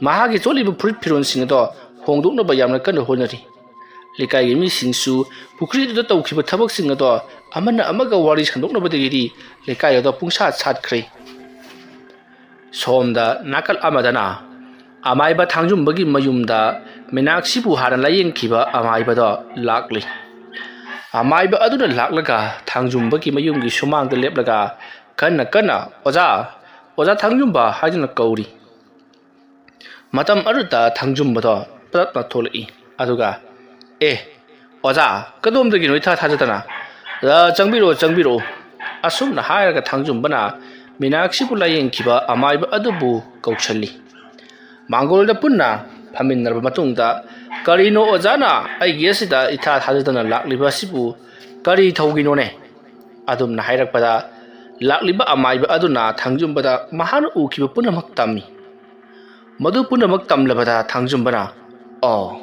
ꯃꯍꯥꯛꯀꯤ ꯆꯣꯠꯂꯤꯕ ꯐꯨꯔꯤꯠ ꯐꯤꯔꯣꯜꯁꯤꯡ ꯑꯗꯣ ꯍꯣꯡꯗꯣꯛꯅꯕ ꯌꯥꯝꯅ ꯀꯟꯅ ꯍꯣꯠꯅꯔꯤ꯫ ꯂꯩꯀꯥꯏꯒꯤ ꯃꯤꯁꯤꯡꯁꯨ ꯄꯨꯈ꯭ꯔꯤꯗꯨꯗ ꯇꯧꯈꯤꯕ ꯊꯕꯛꯁꯤꯡ ꯑꯗꯣ ꯑꯃꯅ ꯑꯃꯒ ꯋꯥꯔꯤ ꯁꯟꯗꯣꯛꯅꯕꯗꯒꯤꯗꯤ ꯂꯩꯀꯥꯏ ꯑꯗꯣ ꯄꯨꯡꯁꯥ ꯁꯥꯠꯈ꯭ꯔꯦ꯫ ꯁꯣꯝꯗ ꯅꯥꯀꯜ ꯑꯃꯗꯅ ꯑꯃꯥꯏꯕ ꯊꯥꯡꯖꯨꯝꯕꯒꯤ ꯃꯌꯨꯝꯗ ꯃꯤꯅꯥꯛꯁꯤꯕꯨ ꯍꯥꯟꯅ ꯂꯥꯌꯦꯡꯈꯤꯕ ꯑꯃꯥꯏꯕꯗꯣ ꯂꯥꯛꯂꯤ꯫ ꯑꯃꯥꯏꯕ ꯑꯗꯨꯅ ꯂꯥꯛꯂꯒ ꯊꯥꯡꯖꯨꯝꯕꯒꯤ ꯃꯌꯨꯝꯒꯤ ꯁꯨꯃꯥꯡꯗ ꯂꯦꯞꯂꯒ ꯀꯟꯅ ꯀꯟꯅ "ꯑꯣꯖꯥ, ꯑꯣꯖꯥ ꯊꯥꯡꯖꯨꯝꯕ" ꯍꯥꯏꯗꯨꯅ ꯀꯧꯔꯤ꯫ ꯃꯇꯝ ꯑꯗꯨꯗ ꯊꯥꯡꯖꯨꯝꯕꯗꯣ ꯇꯞꯅ ꯊꯣꯛꯂꯛꯏ꯫ ꯑꯗꯨꯒ, "ꯑꯦ, ꯑꯣꯖꯥ, ꯀꯗꯣꯝꯗꯒꯤꯅꯣ ꯏꯊꯥ ꯊꯥꯖꯗꯅ? ꯑ, ꯆꯪꯕꯤꯔꯛꯑꯣ, ꯆꯪꯕꯤꯔꯛꯑꯣ꯫" ꯑꯁꯨꯝꯅ ꯍꯥꯏꯔꯒ ꯊꯥꯡꯖꯨꯝꯕꯅ ꯃꯤꯅꯥꯛꯁꯤꯕꯨ ꯂꯥꯌꯦꯡꯈꯤꯕ ꯑꯃꯥꯏꯕ ꯑꯗꯨꯕꯨ ꯀꯧꯁꯜꯂꯤ꯫ ꯃꯥꯡꯒꯣꯜꯗ ꯄꯨꯟꯅ ꯐꯝꯃꯤꯟꯅꯔꯕ ꯃꯇꯨꯡꯗ, "ꯀꯔꯤꯅꯣ ꯑꯣꯖꯥꯅ ꯑꯩꯒꯤ ꯑꯁꯤꯗ ꯏꯊꯥ ꯊꯥꯖꯗꯅ ꯂꯥꯛꯂꯤꯕ ꯑꯁꯤꯕꯨ? ꯀꯔꯤ ꯊꯧꯒꯤꯅꯣꯅꯦ?" ꯑꯗꯨꯝꯅ ꯍꯥꯏꯔꯛꯄꯗ, ꯂꯥꯛꯂꯤꯕ ꯑꯃꯥꯏꯕ ꯑꯗꯨꯅ ꯊꯥꯡꯖꯨꯝꯕꯗ ꯃꯍꯥꯛꯅ ꯎꯈꯤꯕ ꯄꯨꯝꯅꯃꯛ ꯇꯝꯃꯤ꯫ ꯃꯗꯨ ꯄꯨꯝꯅꯃꯛ ꯇꯝꯂꯕꯗ ꯊꯥꯡꯖꯨꯝꯕꯅ, "ꯑꯣ,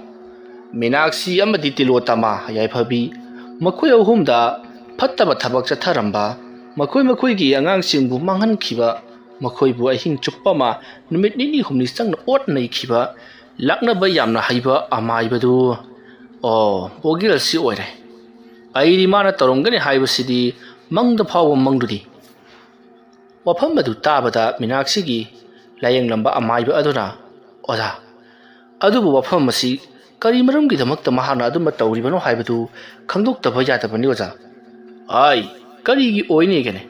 ꯃꯤꯅꯥꯛꯁꯤ ꯑꯃꯗꯤ ꯇꯤꯂꯣꯇꯃꯥ ꯌꯥꯏꯐꯕꯤ, ꯃꯈꯣꯏ ꯑꯍꯨꯝꯗ ꯐꯠꯇꯕ ꯊꯕꯛ ꯆꯠꯊꯔꯝꯕ, ꯃꯈꯣꯏ ꯃꯈꯣꯏꯒꯤ ꯑꯉꯥꯡꯁꯤꯡꯕꯨ ꯃꯥꯡꯍꯟꯈꯤꯕ, ꯃꯈꯣꯏꯕꯨ ꯑꯍꯤꯡ ꯆꯨꯞꯄ ꯑꯃ ꯅꯨꯃꯤꯠ ꯅꯤꯅꯤ ꯍꯨꯝꯅꯤ ꯆꯪꯅ ꯑꯣꯠ ꯅꯩꯈꯤꯕ, ꯂꯥꯛꯅꯕ ꯌꯥꯝꯅ ꯍꯩꯕ ꯑꯃꯥꯏꯕꯗꯨ, ꯑꯣ, ꯕꯣꯒꯤꯜꯁꯤ ꯑꯣꯏꯔꯦ꯫ ꯑꯩꯗꯤ ꯃꯥꯅ ꯇꯧꯔꯝꯒꯅꯤ ꯍꯥꯏꯕꯁꯤꯗꯤ ꯃꯪꯗ ꯐꯥꯎꯕ ꯃꯪꯂꯨꯗꯦ꯫" ꯋꯥꯐꯝ ꯑꯗꯨ ꯇꯥꯕꯗ ꯃꯤꯅꯥꯛꯁꯤꯒꯤ ꯂꯥꯌꯦꯡꯂꯝꯕ ꯑꯃꯥꯏꯕ ꯑꯗꯨꯅ, "ꯑꯣꯖꯥ, ꯑꯗꯨꯕꯨ ꯋꯥꯐꯝ ꯑꯁꯤ ꯀꯔꯤ ꯃꯔꯝꯒꯤꯗꯃꯛꯇ ꯃꯍꯥꯛꯅ ꯑꯗꯨꯝꯕ ꯇꯧꯔꯤꯕꯅꯣ ꯍꯥꯏꯕꯗꯨ ꯈꯪꯗꯣꯛꯇꯕ ꯌꯥꯗꯕꯅꯤ, ꯑꯣꯖꯥ꯫" "ꯑꯥꯏ, ꯀꯔꯤꯒꯤ ꯑꯣꯏꯅꯤꯒꯦꯅꯦ?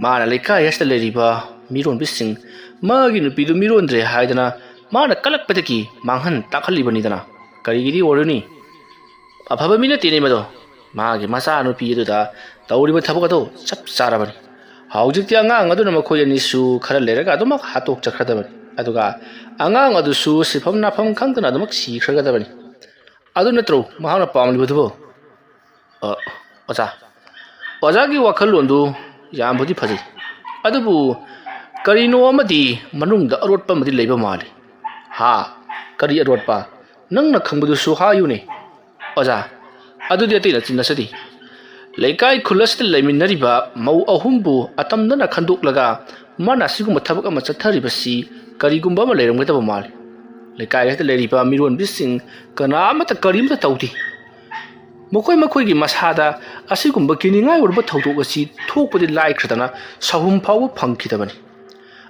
ꯃꯥꯅ ꯂꯩꯀꯥꯏ ꯑꯁꯤꯗ ꯂꯩꯔꯤꯕ ꯃꯤꯔꯣꯟꯕꯤꯁꯤꯡ, ꯃꯥꯒꯤ ꯅꯨꯄꯤꯗꯨ ꯃꯤꯔꯣꯟꯗ꯭ꯔꯦ ꯍꯥꯏꯗꯅ ꯃꯥꯅ ꯀꯜꯂꯛꯄꯗꯒꯤ ꯃꯥꯡꯍꯟ ꯇꯥꯛꯍꯜꯂꯤꯕꯅꯤꯗꯅ꯫ ꯀꯔꯤꯒꯤꯗꯤ ꯑꯣꯏꯔꯨꯅꯤ? ꯑꯐꯕ ꯃꯤ ꯅꯠꯇꯦꯅꯦ ꯃꯗꯣ꯫ ꯃꯥꯒꯤ ꯃꯆꯥꯅꯨꯄꯤ ꯑꯗꯨꯗ ꯇꯧꯔꯤꯕ ꯊꯕꯛ ꯑꯗꯨ ꯆꯞ ꯆꯥꯔꯕꯅꯤ꯫ ꯍꯧꯖꯤꯛꯇꯤ ꯑꯉꯥꯡ ꯑꯗꯨꯅ ꯃꯈꯣꯏ ꯑꯅꯤꯁꯨ ꯈꯔ ꯂꯩꯔꯒ ꯑꯗꯨꯃꯛ ꯍꯥꯠꯇꯣꯛꯆꯈ꯭ꯔꯗꯕꯅꯤ꯫ ꯑꯗꯨꯒ ꯑꯉꯥꯡ ꯑꯗꯨꯁꯨ ꯁꯤꯐꯝ ꯅꯥꯐꯝ ꯈꯪꯗꯅ ꯑꯗꯨꯃꯛ ꯁꯤꯈ꯭ꯔꯒꯗꯕꯅꯤ꯫ ꯑꯗꯨ ꯅꯠꯇ꯭ꯔꯣ ꯃꯍꯥꯛꯅ ꯄꯥꯝꯂꯤꯕꯗꯨꯕꯨ?" "ꯑ, ꯑꯣꯖꯥ, ꯑꯣꯖꯥꯒꯤ ꯋꯥꯈꯜꯂꯣꯟꯗꯨ ꯌꯥꯝꯕꯨꯗꯤ ꯐꯖꯩ, ꯑꯗꯨꯕꯨ ꯀꯔꯤꯅꯣ ꯑꯃꯗꯤ ꯃꯅꯨꯡꯗ ꯑꯔꯣꯠꯄ ꯑꯃꯗꯤ ꯂꯩꯕ ꯃꯥꯜꯂꯤ꯫" "ꯍꯥ? ꯀꯔꯤ ꯑꯔꯣꯠꯄ? ꯅꯪꯅ ꯈꯪꯕꯗꯨꯁꯨ ꯍꯥꯏꯌꯨꯅꯦ꯫" "ꯑꯣꯖꯥ, ꯑꯗꯨꯗꯤ ꯑꯇꯩ ꯅꯠꯇꯦ, ꯅꯠꯆꯗꯦ꯫ ꯂꯩꯀꯥꯏ ꯈꯨꯜ ꯑꯁꯤꯗ ꯂꯩꯃꯤꯟꯅꯔꯤꯕ ꯃꯧ ꯑꯍꯨꯝꯕꯨ ꯑꯇꯝꯅꯅ ꯈꯟꯗꯣꯛꯂꯒ ꯃꯥꯅ ꯑꯁꯤꯒꯨꯝꯕ ꯊꯕꯛ ꯑꯃ ꯆꯠꯊꯔꯤꯕꯁꯤ ꯀꯔꯤꯒꯨꯝꯕ ꯑꯃ ꯂꯩꯔꯝꯒꯗꯕ ꯃꯥꯜꯂꯤ꯫ ꯂꯩꯀꯥꯏ ꯑꯁꯤꯗ ꯂꯩꯔꯤꯕ ꯃꯤꯔꯣꯟꯕꯤꯁꯤꯡ ꯀꯅꯥ ꯑꯃꯠꯇ ꯀꯔꯤꯝꯇ ꯇꯧꯗꯦ꯫ ꯃꯈꯣꯏ ꯃꯈꯣꯏꯒꯤ ꯃꯁꯥꯗ ꯑꯁꯤꯒꯨꯝꯕ ꯀꯤꯅꯤꯡꯉꯥꯏ ꯑꯣꯏꯔꯕ ꯊꯧꯗꯣꯛ ꯑꯁꯤ ꯊꯣꯛꯄꯗꯤ ꯂꯥꯏꯈ꯭ꯔꯗꯅ ꯁꯥꯍꯨꯝ ꯐꯥꯎꯕ ꯐꯪꯈꯤꯗꯕꯅꯤ꯫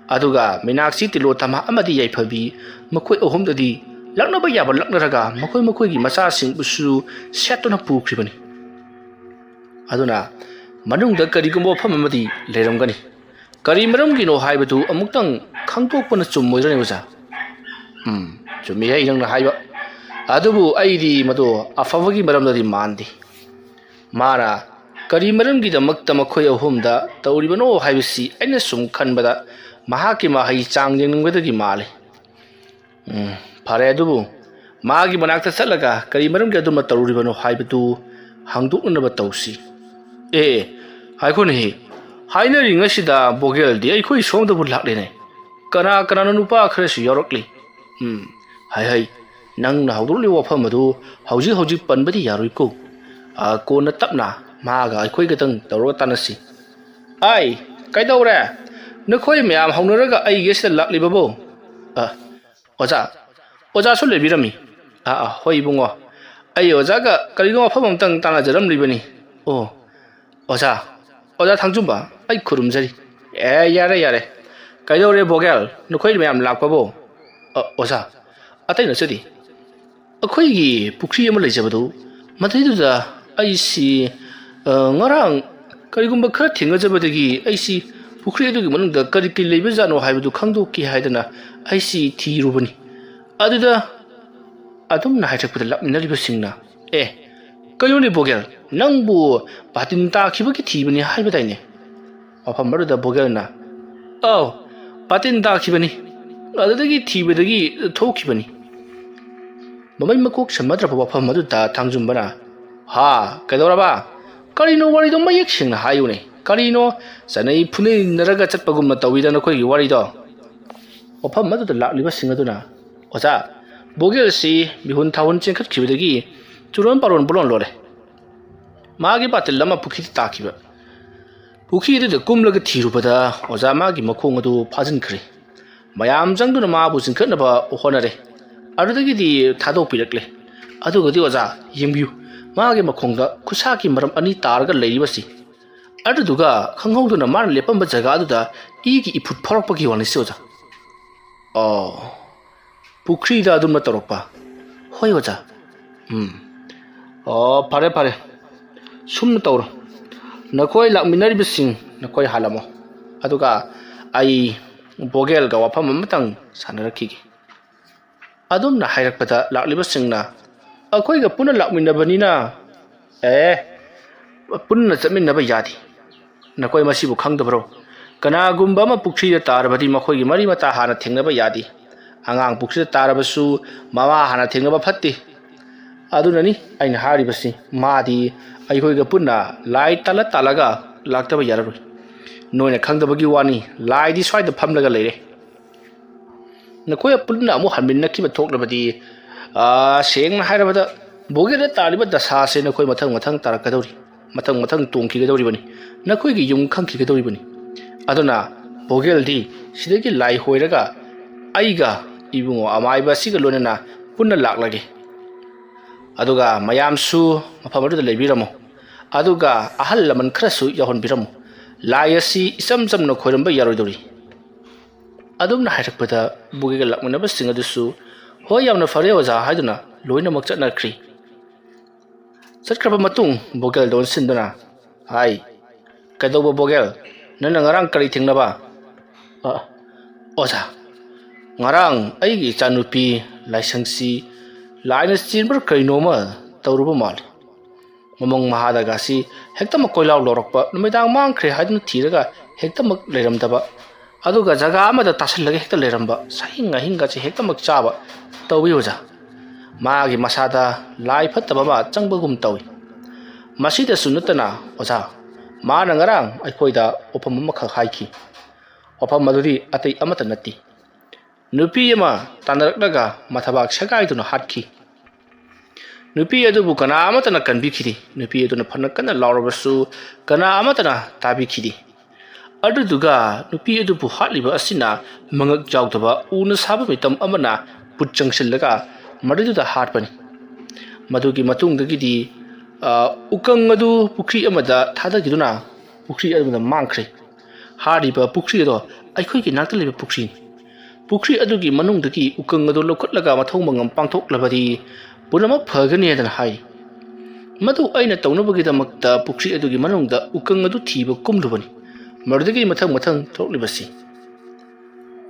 ꯑꯗꯨꯒ ꯃꯤꯅꯥꯛꯁꯤ, ꯇꯤꯂꯣꯇꯃꯥ ꯑꯃꯗꯤ ꯌꯥꯏꯐꯕꯤ, ꯃꯈꯣꯏ ꯑꯍꯨꯝꯗꯗꯤ ꯂꯛꯅꯕ ꯌꯥꯕ ꯂꯛꯅꯔꯒ ꯃꯈꯣꯏ ꯃꯈꯣꯏꯒꯤ ꯃꯆꯥꯁꯤꯡꯕꯨꯁꯨ ꯁꯦꯠꯇꯨꯅ ꯄꯨꯈ꯭ꯔꯤꯕꯅꯤ꯫ ꯑꯗꯨꯅ ꯃꯅꯨꯡꯗ ꯀꯔꯤꯒꯨꯝꯕ ꯋꯥꯐꯝ ꯑꯃꯗꯤ ꯂꯩꯔꯝꯒꯅꯤ꯫ ꯀꯔꯤ ꯃꯔꯝꯒꯤꯅꯣ ꯍꯥꯏꯕꯗꯨ ꯑꯃꯨꯛꯇꯪ ꯈꯪꯗꯣꯛꯄꯅ ꯆꯨꯝꯃꯣꯏꯗ꯭ꯔꯅꯦ, ꯑꯣꯖꯥ? ꯎꯝ, ꯆꯨꯝꯃꯤ ꯍꯦ ꯅꯪꯅ ꯍꯥꯏꯕ꯫ ꯑꯗꯨꯕꯨ ꯑꯩꯗꯤ ꯃꯗꯨ ꯑꯐꯕꯒꯤ ꯃꯔꯝꯗꯗꯤ ꯃꯥꯟꯗꯦ꯫ ꯃꯥꯅ ꯀꯔꯤ ꯃꯔꯝꯒꯤꯗꯃꯛꯇ ꯃꯈꯣꯏ ꯑꯍꯨꯝꯗ ꯇꯧꯔꯤꯕꯅꯣ ꯍꯥꯏꯕꯁꯤ ꯑꯩꯅ ꯁꯨꯝ ꯈꯟꯕꯗ ꯃꯍꯥꯛꯀꯤ ꯃꯍꯩ ꯆꯥꯡ ꯌꯦꯡꯅꯤꯡꯕꯗꯒꯤ ꯃꯥꯜꯂꯤ꯫ ꯎꯝ, ꯐꯔꯦ, ꯑꯗꯨꯕꯨ ꯃꯥꯒꯤ ꯃꯅꯥꯛꯇ ꯆꯠꯂꯒ ꯀꯔꯤ ꯃꯔꯝꯒꯤ ꯑꯗꯨꯝꯅ ꯇꯧꯔꯨꯔꯤꯕꯅꯣ ꯍꯥꯏꯕꯗꯨ ꯍꯪꯗꯣꯛꯅꯅꯕ ꯇꯧꯁꯤ꯫ ꯑꯦ, ꯉꯥꯏꯈꯣꯅꯦꯍꯦ, ꯍꯥꯏꯅꯔꯤꯉꯩꯁꯤꯗ ꯕꯣꯒꯦꯜꯗꯤ ꯑꯩꯈꯣꯏ ꯁꯣꯝꯗꯕꯨ ꯂꯥꯛꯂꯦꯅꯦ꯫ ꯀꯅꯥ ꯀꯅꯥꯅꯣ, ꯅꯨꯄꯥ ꯈꯔꯁꯨ ꯌꯥꯎꯔꯛꯂꯤ꯫ ꯎꯝ, ꯍꯥꯏ ꯍꯥꯏ, ꯅꯪꯅ ꯍꯧꯗꯣꯔꯛꯂꯤꯕ ꯋꯥꯐꯝ ꯑꯗꯨ ꯍꯧꯖꯤꯛ ꯍꯧꯖꯤꯛ ꯄꯟꯕꯗꯤ ꯌꯥꯔꯣꯏꯀꯣ꯫ ꯑ, ꯀꯣꯟꯅ ꯇꯞꯅ ꯃꯥꯒ ꯑꯩꯈꯣꯏ ꯈꯛꯇꯪ ꯇꯧꯔꯒ ꯇꯥꯟꯅꯁꯤ꯫ ꯑꯩ, ꯀꯩꯗꯧꯔꯦ? ꯅꯈꯣꯏ ꯃꯌꯥꯝ ꯍꯧꯅꯔꯒ ꯑꯩꯒꯤ ꯑꯁꯤꯗ ꯂꯥꯛꯂꯤꯕꯕꯨ? ꯑ, ꯑꯣꯖꯥ, ꯑꯣꯖꯥꯁꯨ ꯂꯩꯕꯤꯔꯝꯃꯤ꯫ ꯑꯥ, ꯑꯥ, ꯍꯣꯏ ꯏꯕꯨꯡꯉꯣ, ꯑꯩ ꯑꯣꯖꯥꯒ ꯀꯔꯤꯒꯨꯝꯕ ꯋꯥꯐꯝ ꯑꯝꯇꯪ ꯇꯥꯟꯅꯖꯔꯝꯂꯤꯕꯅꯤ꯫ ꯑꯣ, ꯑꯣꯖꯥ, ꯑꯣꯖꯥ ꯊꯥꯡꯖꯨꯝꯕ, ꯑꯩ ꯈꯨꯔꯨꯝꯖꯔꯤ꯫ ꯑꯦ, ꯌꯥꯔꯦ, ꯌꯥꯔꯦ꯫ ꯀꯩꯗꯧꯔꯦ ꯕꯣꯒꯦꯜ, ꯅꯈꯣꯏ ꯃꯌꯥꯝ ꯂꯥꯛꯄꯕꯨ? ꯑ, ꯑꯣꯖꯥ, ꯑꯇꯩ ꯅꯠꯆꯗꯦ꯫ ꯑꯩꯈꯣꯏꯒꯤ ꯄꯨꯈ꯭ꯔꯤ ꯑꯃ ꯂꯩꯖꯕꯗꯨ, ꯃꯗꯨꯗꯨꯗ ꯑꯩꯁꯤ, ꯑ, ꯉꯔꯥꯡ ꯀꯔꯤꯒꯨꯝꯕ ꯈꯔ ꯊꯦꯡꯅꯖꯕꯗꯒꯤ ꯑꯩꯁꯤ ꯄꯨꯈ꯭ꯔꯤ ꯑꯗꯨꯒꯤ ꯃꯅꯨꯡꯗ ꯀꯔꯤ ꯀꯔꯤ ꯂꯩꯕꯖꯥꯠꯅꯣ ꯍꯥꯏꯕꯗꯨ ꯈꯪꯗꯣꯛꯀꯦ ꯍꯥꯏꯗꯅ ꯑꯩꯁꯤ ꯊꯤꯔꯨꯕꯅꯤ꯫ ꯑꯗꯨꯗ ꯑꯗꯨꯝꯅ ꯍꯥꯏꯔꯛꯄꯗ ꯂꯥꯛꯃꯤꯟꯅꯔꯤꯕꯁꯤꯡꯅ, "ꯑꯦ, ꯀꯩꯅꯣꯅꯦ ꯕꯣꯒꯦꯜ, ꯅꯪꯕꯨ ꯕꯥꯇꯤꯟ ꯇꯥꯈꯤꯕꯒꯤ ꯊꯤꯕꯅꯤ ꯍꯥꯏꯕꯗꯥꯏꯅꯦ?" ꯃꯐꯝ ꯑꯗꯨꯗ ꯕꯣꯒꯦꯜꯅ, "ꯑꯧ, ꯕꯥꯇꯤꯟ ꯇꯥꯈꯤꯕꯅꯤ, ꯑꯗꯨꯗꯒꯤ ꯊꯤꯕꯗꯒꯤ ꯊꯣꯛꯈꯤꯕꯅꯤ꯫" ꯃꯃꯩ ꯃꯀꯣꯛ ꯁꯝꯅꯗ꯭ꯔꯕ ꯋꯥꯐꯝ ꯑꯗꯨꯗ ꯊꯥꯡꯖꯨꯝꯕꯅ, "ꯍꯥ, ꯀꯩꯗꯧꯔꯕ? ꯀꯔꯤꯅꯣ ꯋꯥꯔꯤꯗꯣ ꯃꯌꯦꯛ ꯁꯦꯡꯅ ꯍꯥꯏꯌꯨꯅꯦ꯫ ꯀꯔꯤꯅꯣ ꯆꯅꯩ ꯐꯨꯅꯩꯅꯔꯒ ꯆꯠꯄꯒꯨꯝꯅ ꯇꯧꯋꯤꯗ ꯅꯈꯣꯏꯒꯤ ꯋꯥꯔꯤꯗꯣ?" ꯋꯥꯐꯝ ꯑꯗꯨꯗ ꯂꯥꯛꯂꯤꯕꯁꯤꯡ ꯑꯗꯨꯅ, "ꯑꯣꯖꯥ, ꯕꯣꯒꯦꯜꯁꯤ ꯃꯤꯍꯨꯟ ꯊꯥꯍꯨꯟ ꯆꯦꯟꯈꯠꯈꯤꯕꯗꯒꯤ ꯆꯨꯔꯣꯟ ꯄꯥꯔꯣꯟ ꯄꯨꯂꯣꯟ ꯂꯣꯜꯂꯦ꯫ ꯃꯥꯒꯤ ꯕꯥꯇꯤꯜ ꯑꯃ ꯄꯨꯈ꯭ꯔꯤꯗ ꯇꯥꯈꯤꯕ꯫ ꯄꯨꯈ꯭ꯔꯤ ꯑꯗꯨꯗ ꯀꯨꯝꯂꯒ ꯊꯤꯔꯨꯕꯗ ꯑꯣꯖꯥ ꯃꯥꯒꯤ ꯃꯈꯣꯡ ꯑꯗꯨ ꯐꯥꯖꯤꯟꯈ꯭ꯔꯦ꯫ ꯃꯌꯥꯝ ꯆꯪꯗꯨꯅ ꯃꯥꯕꯨ ꯆꯤꯡꯈꯠꯅꯕ ꯍꯣꯠꯅꯔꯦ꯫ ꯑꯗꯨꯗꯒꯤꯗꯤ ꯊꯥꯗꯣꯛꯄꯤꯔꯛꯂꯦ꯫ ꯑꯗꯨꯒꯗꯤ ꯑꯣꯖꯥ, ꯌꯦꯡꯕꯤꯌꯨ, ꯃꯥꯒꯤ ꯃꯈꯣꯡꯗ ꯈꯨꯠꯁꯥꯒꯤ ꯃꯔꯝ ꯑꯅꯤ ꯇꯥꯔꯒ ꯂꯩꯔꯤꯕꯁꯤ꯫ ꯑꯗꯨꯗꯨꯒ ꯈꯪꯍꯧꯗꯅ ꯃꯥꯅ ꯂꯦꯞꯄꯝꯕ ꯖꯒꯥꯗꯨꯗ ꯏꯒꯤ ꯏꯐꯨꯠ ꯐꯥꯎꯔꯛꯄꯒꯤ ꯋꯥꯅꯤꯁꯦ ꯑꯣꯖꯥ꯫ ꯑꯣ, ꯄꯨꯈ꯭ꯔꯤꯗ ꯑꯗꯨꯝꯅ ꯇꯧꯔꯛꯄ? ꯍꯣꯏ ꯑꯣꯖꯥ꯫ ꯎꯝ꯫ ꯑꯣ, ꯐꯔꯦ ꯐꯔꯦ, ꯁꯨꯝꯅ ꯇꯧꯔꯣ, ꯅꯈꯣꯏ ꯂꯥꯛꯃꯤꯟꯅꯔꯤꯕꯁꯤꯡ ꯅꯈꯣꯏ ꯍꯥꯜꯂꯝꯃꯣ, ꯑꯗꯨꯒ ꯑꯩ ꯕꯣꯒꯦꯜꯒ ꯋꯥꯐꯝ ꯑꯃꯇꯪ ꯁꯥꯟꯅꯔꯛꯈꯤꯒꯦ꯫ ꯑꯗꯨꯝꯅ ꯍꯥꯏꯔꯛꯄꯗ ꯂꯥꯛꯂꯤꯕꯁꯤꯡꯅ, ꯑꯩꯈꯣꯏꯒ ꯄꯨꯟꯅ ꯂꯥꯛꯃꯤꯟꯅꯕꯅꯤꯅ, ꯑꯦ, ꯄꯨꯟꯅ ꯆꯠꯃꯤꯟꯅꯕ ꯌꯥꯗꯦ꯫ ꯅꯈꯣꯏ ꯃꯁꯤꯕꯨ ꯈꯪꯗꯕ꯭ꯔꯣ? ꯀꯅꯥꯒꯨꯝꯕ ꯑꯃ ꯄꯨꯈ꯭ꯔꯤꯗ ꯇꯥꯔꯕꯗꯤ ꯃꯈꯣꯏꯒꯤ ꯃꯔꯤ ꯃꯇꯥ ꯍꯥꯟꯅ ꯊꯦꯡꯅꯕ ꯌꯥꯗꯦ꯫ ꯑꯉꯥꯡ ꯄꯨꯈ꯭ꯔꯤꯗ ꯇꯥꯔꯕꯁꯨ ꯃꯃꯥ ꯍꯥꯟꯅ ꯊꯦꯡꯅꯕ ꯐꯠꯇꯦ꯫ ꯑꯗꯨꯅꯅꯤ ꯑꯩꯅ ꯍꯥꯏꯔꯤꯕꯁꯤ, ꯃꯥꯗꯤ ꯑꯩꯈꯣꯏꯒ ꯄꯨꯟꯅ ꯂꯥꯏ ꯇꯥꯜꯂ ꯇꯥꯜꯂꯒ ꯂꯥꯛꯇꯕ ꯌꯥꯔꯔꯣꯏ꯫ ꯅꯣꯏꯅ ꯈꯪꯗꯕꯒꯤ ꯋꯥꯅꯤ, ꯂꯥꯏꯗꯤ ꯁ꯭ꯋꯥꯏꯗ ꯐꯝꯂꯒ ꯂꯩꯔꯦ꯫ ꯅꯈꯣꯏ ꯄꯨꯟꯅ ꯑꯃꯨꯛ ꯍꯟꯃꯤꯟꯅꯈꯤꯕ ꯊꯣꯛꯂꯕꯗꯤ, ꯑꯥ, ꯁꯦꯡꯅ ꯍꯥꯏꯔꯕꯗ, ꯕꯣꯒꯦꯗ ꯇꯥꯔꯤꯕ ꯗꯁꯥꯁꯦ ꯅꯈꯣꯏ ꯃꯊꯪ ꯃꯊꯪ ꯇꯥꯔꯛꯀꯗꯧꯔꯤ, ꯃꯊꯪ ꯃꯊꯪ ꯇꯣꯡꯈꯤꯒꯗꯧꯔꯤꯕꯅꯤ, ꯅꯈꯣꯏꯒꯤ ꯌꯨꯝ ꯈꯪꯈꯤꯒꯗꯧꯔꯤꯕꯅꯤ꯫ ꯑꯗꯨꯅ ꯕꯣꯒꯦꯜꯗꯤ ꯁꯤꯗꯒꯤ ꯂꯥꯏ ꯍꯣꯏꯔꯒ ꯑꯩꯒ ꯏꯕꯨꯡꯉꯣ ꯑꯃꯥꯏꯕ ꯑꯁꯤꯒ ꯂꯣꯏꯅꯅ ꯄꯨꯟꯅ ꯂꯥꯛꯂꯒꯦ꯫ ꯑꯗꯨꯒ ꯃꯌꯥꯝꯁꯨ ꯃꯐꯝ ꯑꯗꯨꯗ ꯂꯩꯕꯤꯔꯝꯃꯨ꯫ ꯑꯗꯨꯒ ꯑꯍꯜ ꯂꯃꯟ ꯈꯔꯁꯨ ꯌꯥꯎꯍꯟꯕꯤꯔꯝꯃꯨ꯫ ꯂꯥꯏ ꯑꯁꯤ ꯏꯆꯝ ꯆꯝꯅ ꯈꯣꯏꯔꯝꯕ ꯌꯥꯔꯣꯏꯗꯧꯔꯤ꯫ ꯑꯗꯨꯝꯅ ꯍꯥꯏꯔꯛꯄꯗ ꯕꯣꯒꯦꯜꯒ ꯂꯥꯛꯃꯤꯟꯅꯕꯁꯤꯡ ꯑꯗꯨꯁꯨ, "ꯍꯣꯏ, ꯌꯥꯝꯅ ꯐꯔꯦ ꯑꯣꯖꯥ" ꯍꯥꯏꯗꯨꯅ ꯂꯣꯏꯅꯃꯛ ꯆꯠꯅꯈ꯭ꯔꯤ꯫ ꯆꯠꯈ꯭ꯔꯕ ꯃꯇꯨꯡ ꯕꯣꯒꯦꯜꯗ ꯑꯣꯟꯁꯤꯟꯗꯨꯅ, "ꯍꯥꯏ, ꯀꯩꯗꯧꯕ ꯕꯣꯒꯦꯜ? ꯅꯪꯅ ꯉꯔꯥꯡ ꯀꯔꯤ ꯊꯦꯡꯅꯕ?" "ꯑ, ꯑꯣꯖꯥ, ꯉꯔꯥꯡ ꯑꯩꯒꯤ ꯏꯆꯥꯅꯨꯄꯤ ꯂꯥꯏꯁꯪꯁꯤ ꯂꯥꯏꯅ ꯆꯦꯟꯕ꯭ꯔꯥ ꯀꯩꯅꯣꯃ ꯇꯧꯔꯨꯕ ꯃꯥꯜꯂꯤ꯫ ꯃꯃꯪ ꯃꯍꯥꯗꯒꯁꯤ ꯍꯦꯛꯇꯃꯛ ꯀꯣꯏꯂꯥꯎ ꯂꯥꯎꯔꯛꯄ, ꯅꯨꯃꯤꯗꯥꯡ ꯃꯥꯡꯈ꯭ꯔꯦ ꯍꯥꯏꯗꯨꯅ ꯊꯤꯔꯒ ꯍꯦꯛꯇꯃꯛ ꯂꯩꯔꯝꯗꯕ, ꯑꯗꯨꯒ ꯖꯒꯥ ꯑꯃꯗ ꯇꯥꯁꯤꯜꯂꯒ ꯍꯦꯛꯇ ꯂꯩꯔꯝꯕ, ꯁꯥꯍꯤꯡ ꯉꯥꯍꯤꯡꯒꯁꯦ ꯍꯦꯛꯇꯃꯛ ꯆꯥꯕ ꯇꯧꯏ ꯑꯣꯖꯥ꯫ ꯃꯥꯒꯤ ꯃꯁꯥꯗ ꯂꯥꯏ ꯐꯠꯇꯕ ꯑꯃ ꯆꯪꯕꯒꯨꯝ ꯇꯧꯏ꯫ ꯃꯁꯤꯗꯁꯨ ꯅꯠꯇꯅ ꯑꯣꯖꯥ, ꯃꯥꯅ ꯉꯔꯥꯡ ꯑꯩꯈꯣꯏꯗ ꯋꯥꯐꯝ ꯑꯃꯈꯛ ꯍꯥꯏꯈꯤ꯫ ꯋꯥꯐꯝ ꯑꯗꯨꯗꯤ ꯑꯇꯩ ꯑꯃꯠꯇ ꯅꯠꯇꯦ꯫ ꯅꯨꯄꯤ ꯑꯃ ꯇꯥꯟꯅꯔꯛꯂꯒ ꯃꯊꯕꯥꯛ ꯁꯦꯒꯥꯏꯗꯨꯅ ꯍꯥꯠꯈꯤ꯫ ꯅꯨꯄꯤ ꯑꯗꯨꯕꯨ ꯀꯅꯥ ꯑꯃꯠꯇꯅ ꯀꯟꯕꯤꯈꯤꯗꯦ꯫ ꯅꯨꯄꯤ ꯑꯗꯨꯅ ꯐꯅ ꯀꯟꯅ ꯂꯥꯎꯔꯕꯁꯨ ꯀꯅꯥ ꯑꯃꯠꯇꯅ ꯇꯥꯕꯤꯈꯤꯗꯦ꯫ ꯑꯗꯨꯗꯨꯒ ꯅꯨꯄꯤ ꯑꯗꯨꯕꯨ ꯍꯥꯠꯂꯤꯕ ꯑꯁꯤꯅ ꯃꯉꯛ ꯌꯥꯎꯗꯕ ꯎꯅ ꯁꯥꯕ ꯃꯤꯇꯝ ꯑꯃꯅ ꯄꯨꯠ ꯆꯪꯁꯤꯜꯂꯒ ꯃꯗꯨꯗ ꯍꯥꯠꯄꯅꯤ꯫ ꯃꯗꯨꯒꯤ ꯃꯇꯨꯡꯗꯒꯤꯗꯤ, ꯑ, ꯎꯀꯪ ꯑꯗꯨ ꯄꯨꯈ꯭ꯔꯤ ꯑꯃꯗ ꯊꯥꯗꯈꯤꯗꯨꯅ ꯄꯨꯈ꯭ꯔꯤ ꯑꯗꯨꯗ ꯃꯥꯡꯈ꯭ꯔꯦ꯫ ꯍꯥꯏꯔꯤꯕ ꯄꯨꯈ꯭ꯔꯤ ꯑꯗꯣ ꯑꯩꯈꯣꯏꯒꯤ ꯅꯥꯛꯇ ꯂꯩꯕ ꯄꯨꯈ꯭ꯔꯤꯅꯤ꯫ ꯄꯨꯈ꯭ꯔꯤ ꯑꯗꯨꯒꯤ ꯃꯅꯨꯡꯗꯒꯤ ꯎꯀꯪ ꯑꯗꯨ ꯂꯧꯈꯠꯂꯒ ꯃꯊꯧ ꯃꯉꯝ ꯄꯥꯡꯊꯣꯛꯂꯕꯗꯤ ꯄꯨꯝꯅꯃꯛ ꯐꯒꯅꯤ ꯍꯥꯏꯗꯅ ꯍꯥꯏ꯫ ꯃꯗꯨ ꯑꯩꯅ ꯇꯧꯅꯕꯒꯤꯗꯃꯛꯇ ꯄꯨꯈ꯭ꯔꯤ ꯑꯗꯨꯒꯤ ꯃꯅꯨꯡꯗ ꯎꯀꯪ ꯑꯗꯨ ꯊꯤꯕ ꯀꯨꯝꯂꯨꯕꯅꯤ꯫ ꯃꯗꯨꯗꯒꯤ ꯃꯊꯪ ꯃꯊꯪ ꯊꯣꯛꯂꯤꯕꯁꯤ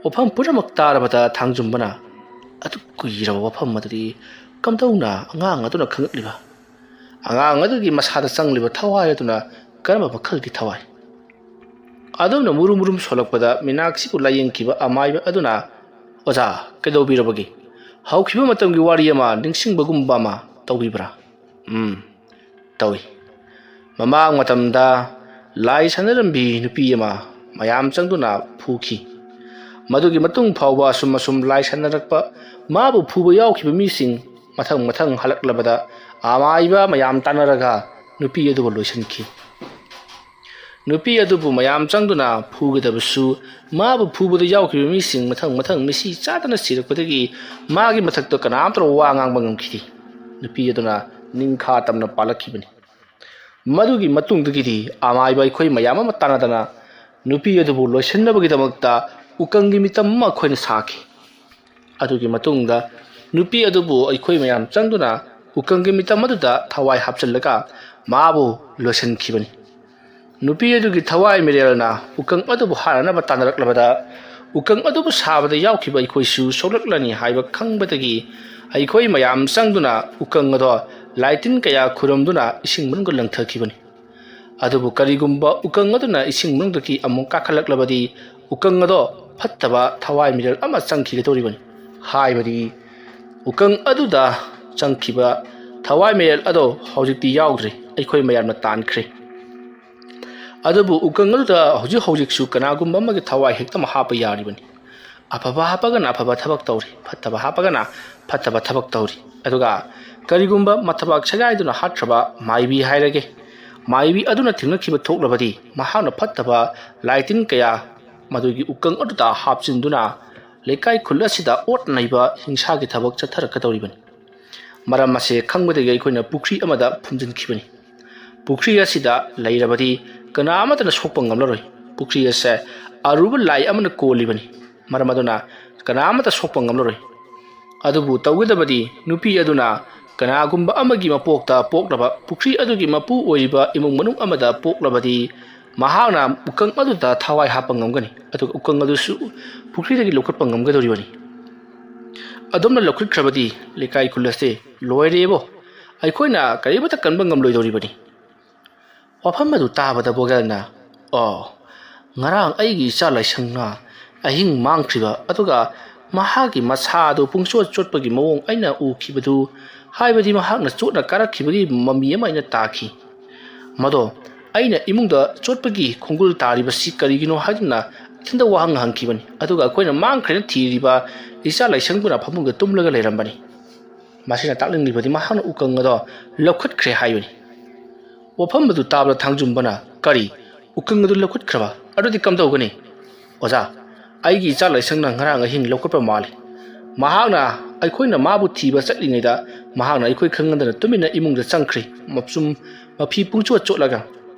ꯋꯥꯐꯝ ꯄꯨꯝꯅꯃꯛ ꯇꯥꯔꯕꯗ ꯊꯥꯡꯖꯨꯝꯕꯅ ꯑꯗꯨꯛ ꯀꯨꯏꯔꯕ ꯋꯥꯐꯝ ꯑꯗꯨꯗꯤ ꯀꯝꯗꯧꯅ ꯑꯉꯥꯡ ꯑꯗꯨꯅ ꯈꯪꯂꯛꯂꯤꯕ? ꯑꯉꯥꯡ ꯑꯗꯨꯒꯤ ꯃꯁꯥꯗ ꯆꯪꯂꯤꯕ ꯊꯋꯥꯏ ꯑꯗꯨꯅ ꯀꯔꯝꯕ ꯃꯈꯜꯒꯤ ꯊꯋꯥꯏ? ꯑꯗꯨꯝꯅ ꯃꯨꯔꯨꯝ ꯃꯨꯔꯨꯝ ꯁꯣꯜꯂꯛꯄꯗ ꯃꯤꯅꯥꯛꯁꯤꯕꯨ ꯂꯥꯌꯦꯡꯈꯤꯕ ꯑꯃꯥꯏꯕ ꯑꯗꯨꯅ, "ꯑꯣꯖꯥ, ꯀꯩꯗꯧꯕꯤꯔꯕꯒꯦ? ꯍꯧꯈꯤꯕ ꯃꯇꯝꯒꯤ ꯋꯥꯔꯤ ꯑꯃ ꯅꯤꯡꯁꯤꯡꯕꯒꯨꯝꯕ ꯑꯃ ꯇꯧꯕꯤꯕ꯭ꯔꯥ?" "ꯎꯝ, ꯇꯧꯏ꯫ ꯃꯃꯥꯡ ꯃꯇꯝꯗ ꯂꯥꯏ ꯁꯥꯟꯅꯔꯝꯕꯤ ꯅꯨꯄꯤ ꯑꯃ ꯃꯌꯥꯝ ꯆꯪꯗꯨꯅ ꯐꯨꯈꯤ꯫ ꯃꯗꯨꯒꯤ ꯃꯇꯨꯡ ꯐꯥꯎꯕ ꯑꯁꯨꯝ ꯑꯁꯨꯝ ꯂꯥꯏ ꯁꯥꯟꯅꯔꯛꯄ, ꯃꯥꯕꯨ ꯐꯨꯕ ꯌꯥꯎꯈꯤꯕ ꯃꯤꯁꯤꯡ ꯃꯊꯪ ꯃꯊꯪ ꯍꯜꯂꯛꯂꯕꯗ ꯑꯃꯥꯏꯕ ꯃꯌꯥꯝ ꯇꯥꯟꯅꯔꯒ ꯅꯨꯄꯤ ꯑꯗꯨꯕꯨ ꯂꯣꯏꯁꯤꯟꯈꯤ꯫ ꯅꯨꯄꯤ ꯑꯗꯨꯕꯨ ꯃꯌꯥꯝ ꯆꯪꯗꯨꯅ ꯐꯨꯒꯗꯕꯁꯨ, ꯃꯥꯕꯨ ꯐꯨꯕꯗ ꯌꯥꯎꯈꯤꯕ ꯃꯤꯁꯤꯡ ꯃꯊꯪ ꯃꯊꯪ ꯃꯤꯁꯤ ꯆꯥꯗꯅ ꯁꯤꯔꯛꯄꯗꯒꯤ ꯃꯥꯒꯤ ꯃꯊꯛꯇ ꯀꯅꯥꯝꯇ ꯋꯥ ꯉꯥꯡꯕ ꯉꯝꯈꯤꯗꯦ꯫ ꯅꯨꯄꯤ ꯑꯗꯨꯅ ꯅꯤꯡꯈꯥ ꯇꯝꯅ ꯄꯥꯜꯂꯛꯈꯤꯕꯅꯤ꯫ ꯃꯗꯨꯒꯤ ꯃꯇꯨꯡꯗꯒꯤꯗꯤ ꯑꯃꯥꯏꯕ ꯑꯩꯈꯣꯏ ꯃꯌꯥꯝ ꯑꯃ ꯇꯥꯟꯅꯗꯅ ꯅꯨꯄꯤ ꯑꯗꯨꯕꯨ ꯂꯣꯏꯁꯤꯟꯅꯕꯒꯤꯗꯃꯛꯇ ꯎꯀꯪꯒꯤ ꯃꯤꯇꯝ ꯑꯃ ꯑꯩꯈꯣꯏꯅ ꯁꯥꯈꯤ꯫ ꯑꯗꯨꯒꯤ ꯃꯇꯨꯡꯗ ꯅꯨꯄꯤ ꯑꯗꯨꯕꯨ ꯑꯩꯈꯣꯏ ꯃꯌꯥꯝ ꯆꯪꯗꯨꯅ ꯎꯀꯪꯒꯤ ꯃꯤꯇꯝ ꯑꯗꯨꯗ ꯊꯋꯥꯏ ꯍꯥꯞꯆꯤꯜꯂꯒ ꯃꯥꯕꯨ ꯂꯣꯏꯁꯤꯟꯈꯤꯕꯅꯤ꯫ ꯅꯨꯄꯤ ꯑꯗꯨꯒꯤ ꯊꯋꯥꯏ ꯃꯤꯔꯦꯜꯅ ꯎꯀꯪ ꯑꯗꯨꯕꯨ ꯍꯥꯠꯅꯅꯕ ꯇꯥꯟꯅꯔꯛꯂꯕꯗ, ꯎꯀꯪ ꯑꯗꯨꯕꯨ ꯁꯥꯕꯗ ꯌꯥꯎꯈꯤꯕ ꯑꯩꯈꯣꯏꯁꯨ ꯁꯣꯛꯂꯛꯂꯅꯤ ꯍꯥꯏꯕ ꯈꯪꯕꯗꯒꯤ ꯑꯩꯈꯣꯏ ꯃꯌꯥꯝ ꯆꯪꯗꯨꯅ ꯎꯀꯪ ꯑꯗꯣ ꯂꯥꯏꯇꯤꯟ ꯀꯌꯥ ꯈꯨꯔꯨꯝꯗꯨꯅ ꯏꯁꯤꯡ ꯃꯅꯨꯡꯗ ꯂꯪꯊꯈꯤꯕꯅꯤ꯫ ꯑꯗꯨꯕꯨ ꯀꯔꯤꯒꯨꯝꯕ ꯎꯀꯪ ꯑꯗꯨꯅ ꯏꯁꯤꯡ ꯃꯅꯨꯡꯗꯒꯤ ꯑꯃꯨꯛ ꯀꯥꯈꯠꯂꯛꯂꯕꯗꯤ ꯎꯀꯪ ꯑꯗꯣ ꯐꯠꯇꯕ ꯊꯋꯥꯏ ꯃꯤꯔꯦꯜ ꯑꯃ ꯆꯪꯈꯤꯒꯗꯧꯔꯤꯕꯅꯤ꯫ ꯍꯥꯏꯕꯗꯤ ꯎꯀꯪ ꯑꯗꯨꯗ ꯆꯪꯈꯤꯕ ꯊꯋꯥꯏ ꯃꯤꯔꯦꯜ ꯑꯗꯣ ꯍꯧꯖꯤꯛꯇꯤ ꯌꯥꯎꯗ꯭ꯔꯦ, ꯑꯩꯈꯣꯏ ꯃꯌꯥꯝꯅ ꯇꯥꯟꯈ꯭ꯔꯦ꯫ ꯑꯗꯨꯕꯨ ꯎꯀꯪ ꯑꯗꯨꯗ ꯍꯧꯖꯤꯛ ꯍꯧꯖꯤꯛꯁꯨ ꯀꯅꯥꯒꯨꯝꯕ ꯑꯃꯒꯤ ꯊꯋꯥꯏ ꯍꯦꯛꯇꯃꯛ ꯍꯥꯞꯄ ꯌꯥꯔꯤꯕꯅꯤ꯫ ꯑꯐꯕ ꯍꯥꯞꯄꯒꯅ ꯑꯐꯕ ꯊꯕꯛ ꯇꯧꯔꯤ, ꯐꯠꯇꯕ ꯍꯥꯞꯄꯒꯅ ꯐꯠꯇꯕ ꯊꯕꯛ ꯇꯧꯔꯤ꯫ ꯑꯗꯨꯒ ꯀꯔꯤꯒꯨꯝꯕ ꯃꯊꯕꯥꯛ ꯁꯦꯒꯥꯏꯗꯨꯅ ꯍꯥꯠꯈ꯭ꯔꯕ ꯃꯥꯏꯕꯤ ꯍꯥꯏꯔꯒꯦ, ꯃꯥꯏꯕꯤ ꯑꯗꯨꯅ ꯊꯦꯡꯅꯈꯤꯕ ꯊꯣꯛꯂꯕꯗꯤ ꯃꯍꯥꯛꯅ ꯐꯠꯇꯕ ꯂꯥꯏꯇꯤꯟ ꯀꯌꯥ ꯃꯗꯨꯒꯤ ꯎꯀꯪ ꯑꯗꯨꯗ ꯍꯥꯞꯆꯤꯟꯗꯨꯅ ꯂꯩꯀꯥꯏ ꯈꯨꯜ ꯑꯁꯤꯗ ꯑꯣꯠ ꯅꯩꯕ ꯍꯤꯡꯁꯥꯒꯤ ꯊꯕꯛ ꯆꯠꯊꯔꯛꯀꯗꯧꯔꯤꯕꯅꯤ꯫ ꯃꯔꯝ ꯑꯁꯦ ꯈꯪꯕꯗꯒꯤ ꯑꯩꯈꯣꯏꯅ ꯄꯨꯈ꯭ꯔꯤ ꯑꯃꯗ ꯐꯨꯝꯖꯤꯟꯈꯤꯕꯅꯤ꯫ ꯄꯨꯈ꯭ꯔꯤ ꯑꯁꯤꯗ ꯂꯩꯔꯕꯗꯤ ꯀꯅꯥ ꯑꯃꯠꯇꯅ ꯁꯣꯛꯄ ꯉꯝꯂꯔꯣꯏ꯫ ꯄꯨꯈ꯭ꯔꯤ ꯑꯁꯦ ꯑꯔꯨꯕ ꯂꯥꯏ ꯑꯃꯅ ꯀꯣꯜꯂꯤꯕꯅꯤ꯫ ꯃꯔꯝ ꯑꯗꯨꯅ ꯀꯅꯥ ꯑꯃꯠꯇ ꯁꯣꯛꯄ ꯉꯝꯂꯔꯣꯏ꯫ ꯑꯗꯨꯕꯨ ꯇꯧꯒꯗꯕꯗꯤ ꯅꯨꯄꯤ ꯑꯗꯨꯅ ꯀꯅꯥꯒꯨꯝꯕ ꯑꯃꯒꯤ ꯃꯄꯣꯛꯇ ꯄꯣꯛꯂꯕ, ꯄꯨꯈ꯭ꯔꯤ ꯑꯗꯨꯒꯤ ꯃꯄꯨ ꯑꯣꯏꯔꯤꯕ ꯏꯃꯨꯡ ꯃꯅꯨꯡ ꯑꯃꯗ ꯄꯣꯛꯂꯕꯗꯤ ꯃꯍꯥꯛꯅ ꯎꯀꯪ ꯑꯗꯨꯗ ꯊꯋꯥꯏ ꯍꯥꯞꯄ ꯉꯝꯒꯅꯤ, ꯑꯗꯨꯒ ꯎꯀꯪ ꯑꯗꯨꯁꯨ ꯄꯨꯈ꯭ꯔꯤꯗꯒꯤ ꯂꯧꯈꯠꯄ ꯉꯝꯒꯗꯧꯔꯤꯕꯅꯤ꯫ ꯑꯗꯣꯝꯅ ꯂꯧꯈꯠꯈ꯭ꯔꯕꯗꯤ ꯂꯩꯀꯥꯏ ꯈꯨꯜ ꯑꯁꯦ ꯂꯣꯏꯔꯦꯕꯣ, ꯑꯩꯈꯣꯏꯅ ꯀꯔꯤꯃꯠꯇ ꯀꯟꯕ ꯉꯝꯂꯣꯏꯗꯧꯔꯤꯕꯅꯤ꯫ ꯋꯥꯐꯝ ꯑꯗꯨ ꯇꯥꯕꯗ ꯕꯣꯒꯦꯜꯅ, "ꯑꯣ, ꯉꯔꯥꯡ ꯑꯩꯒꯤ ꯏꯆꯥ ꯂꯥꯏꯁꯪꯅ ꯑꯍꯤꯡ ꯃꯥꯡꯈ꯭ꯔꯤꯕ, ꯑꯗꯨꯒ ꯃꯍꯥꯛꯀꯤ ꯃꯁꯥ ꯑꯗꯨ ꯄꯨꯡꯆꯣꯠ ꯆꯣꯠꯄꯒꯤ ꯃꯑꯣꯡ ꯑꯩꯅ ꯎꯈꯤꯕꯗꯨ, ꯍꯥꯏꯕꯗꯤ ꯃꯍꯥꯛꯅ ꯆꯣꯠꯅ ꯀꯥꯔꯛꯈꯤꯕꯒꯤ ꯃꯃꯤ ꯑꯃ ꯑꯩꯅ ꯇꯥꯈꯤ꯫ ꯃꯗꯣ ꯑꯩꯅ ꯏꯃꯨꯡꯗ ꯆꯣꯠꯄꯒꯤ ꯈꯣꯡꯒꯨꯜ ꯇꯥꯔꯤꯕꯁꯤ ꯀꯔꯤꯒꯤꯅꯣ ꯍꯥꯏꯗꯨꯅ ꯏꯊꯟꯗ ꯋꯥꯍꯪ ꯍꯪꯈꯤꯕꯅꯤ, ꯑꯗꯨꯒ ꯑꯩꯈꯣꯏꯅ ꯃꯥꯡꯈ꯭ꯔꯦꯅ ꯊꯤꯔꯤꯕ ꯏꯆꯥ ꯂꯥꯏꯁꯪꯗꯨꯅ ꯐꯃꯨꯡꯗ ꯇꯨꯝꯂꯒ ꯂꯩꯔꯝꯕꯅꯤ꯫ ꯃꯁꯤꯅ ꯇꯥꯛꯅꯤꯡꯂꯤꯕꯗꯤ ꯃꯍꯥꯛꯅ ꯎꯀꯪ ꯑꯗꯣ ꯂꯧꯈꯠꯈ꯭ꯔꯦ ꯍꯥꯏꯕꯅꯤ꯫" ꯋꯥꯐꯝ ꯑꯗꯨ ꯇꯥꯕꯗ ꯊꯥꯡꯖꯨꯝꯕꯅ, "ꯀꯔꯤ? ꯎꯀꯪ ꯑꯗꯨ ꯂꯧꯈꯠꯈ꯭ꯔꯕ? ꯑꯗꯨꯗꯤ ꯀꯝꯗꯧꯒꯅꯤ?" "ꯑꯣꯖꯥ, ꯑꯩꯒꯤ ꯏꯆꯥ ꯂꯥꯏꯁꯪꯅ ꯉꯔꯥꯡ ꯑꯍꯤꯡ ꯂꯧꯈꯠꯄ ꯃꯥꯜꯂꯤ꯫ ꯃꯍꯥꯛꯅ ꯑꯩꯈꯣꯏꯅ ꯃꯥꯕꯨ ꯊꯤꯕ ꯆꯠꯂꯤꯉꯩꯗ ꯃꯍꯥꯛꯅ ꯑꯩꯈꯣꯏ ꯈꯪꯍꯟꯗꯅ ꯇꯨꯃꯤꯟꯅ ꯏꯃꯨꯡꯗ ꯆꯪꯈ꯭ꯔꯤ, ꯃꯆꯨꯝ, ꯃꯐꯤ ꯄꯨꯡꯆꯣꯠ ꯆꯣꯠꯂꯒ꯫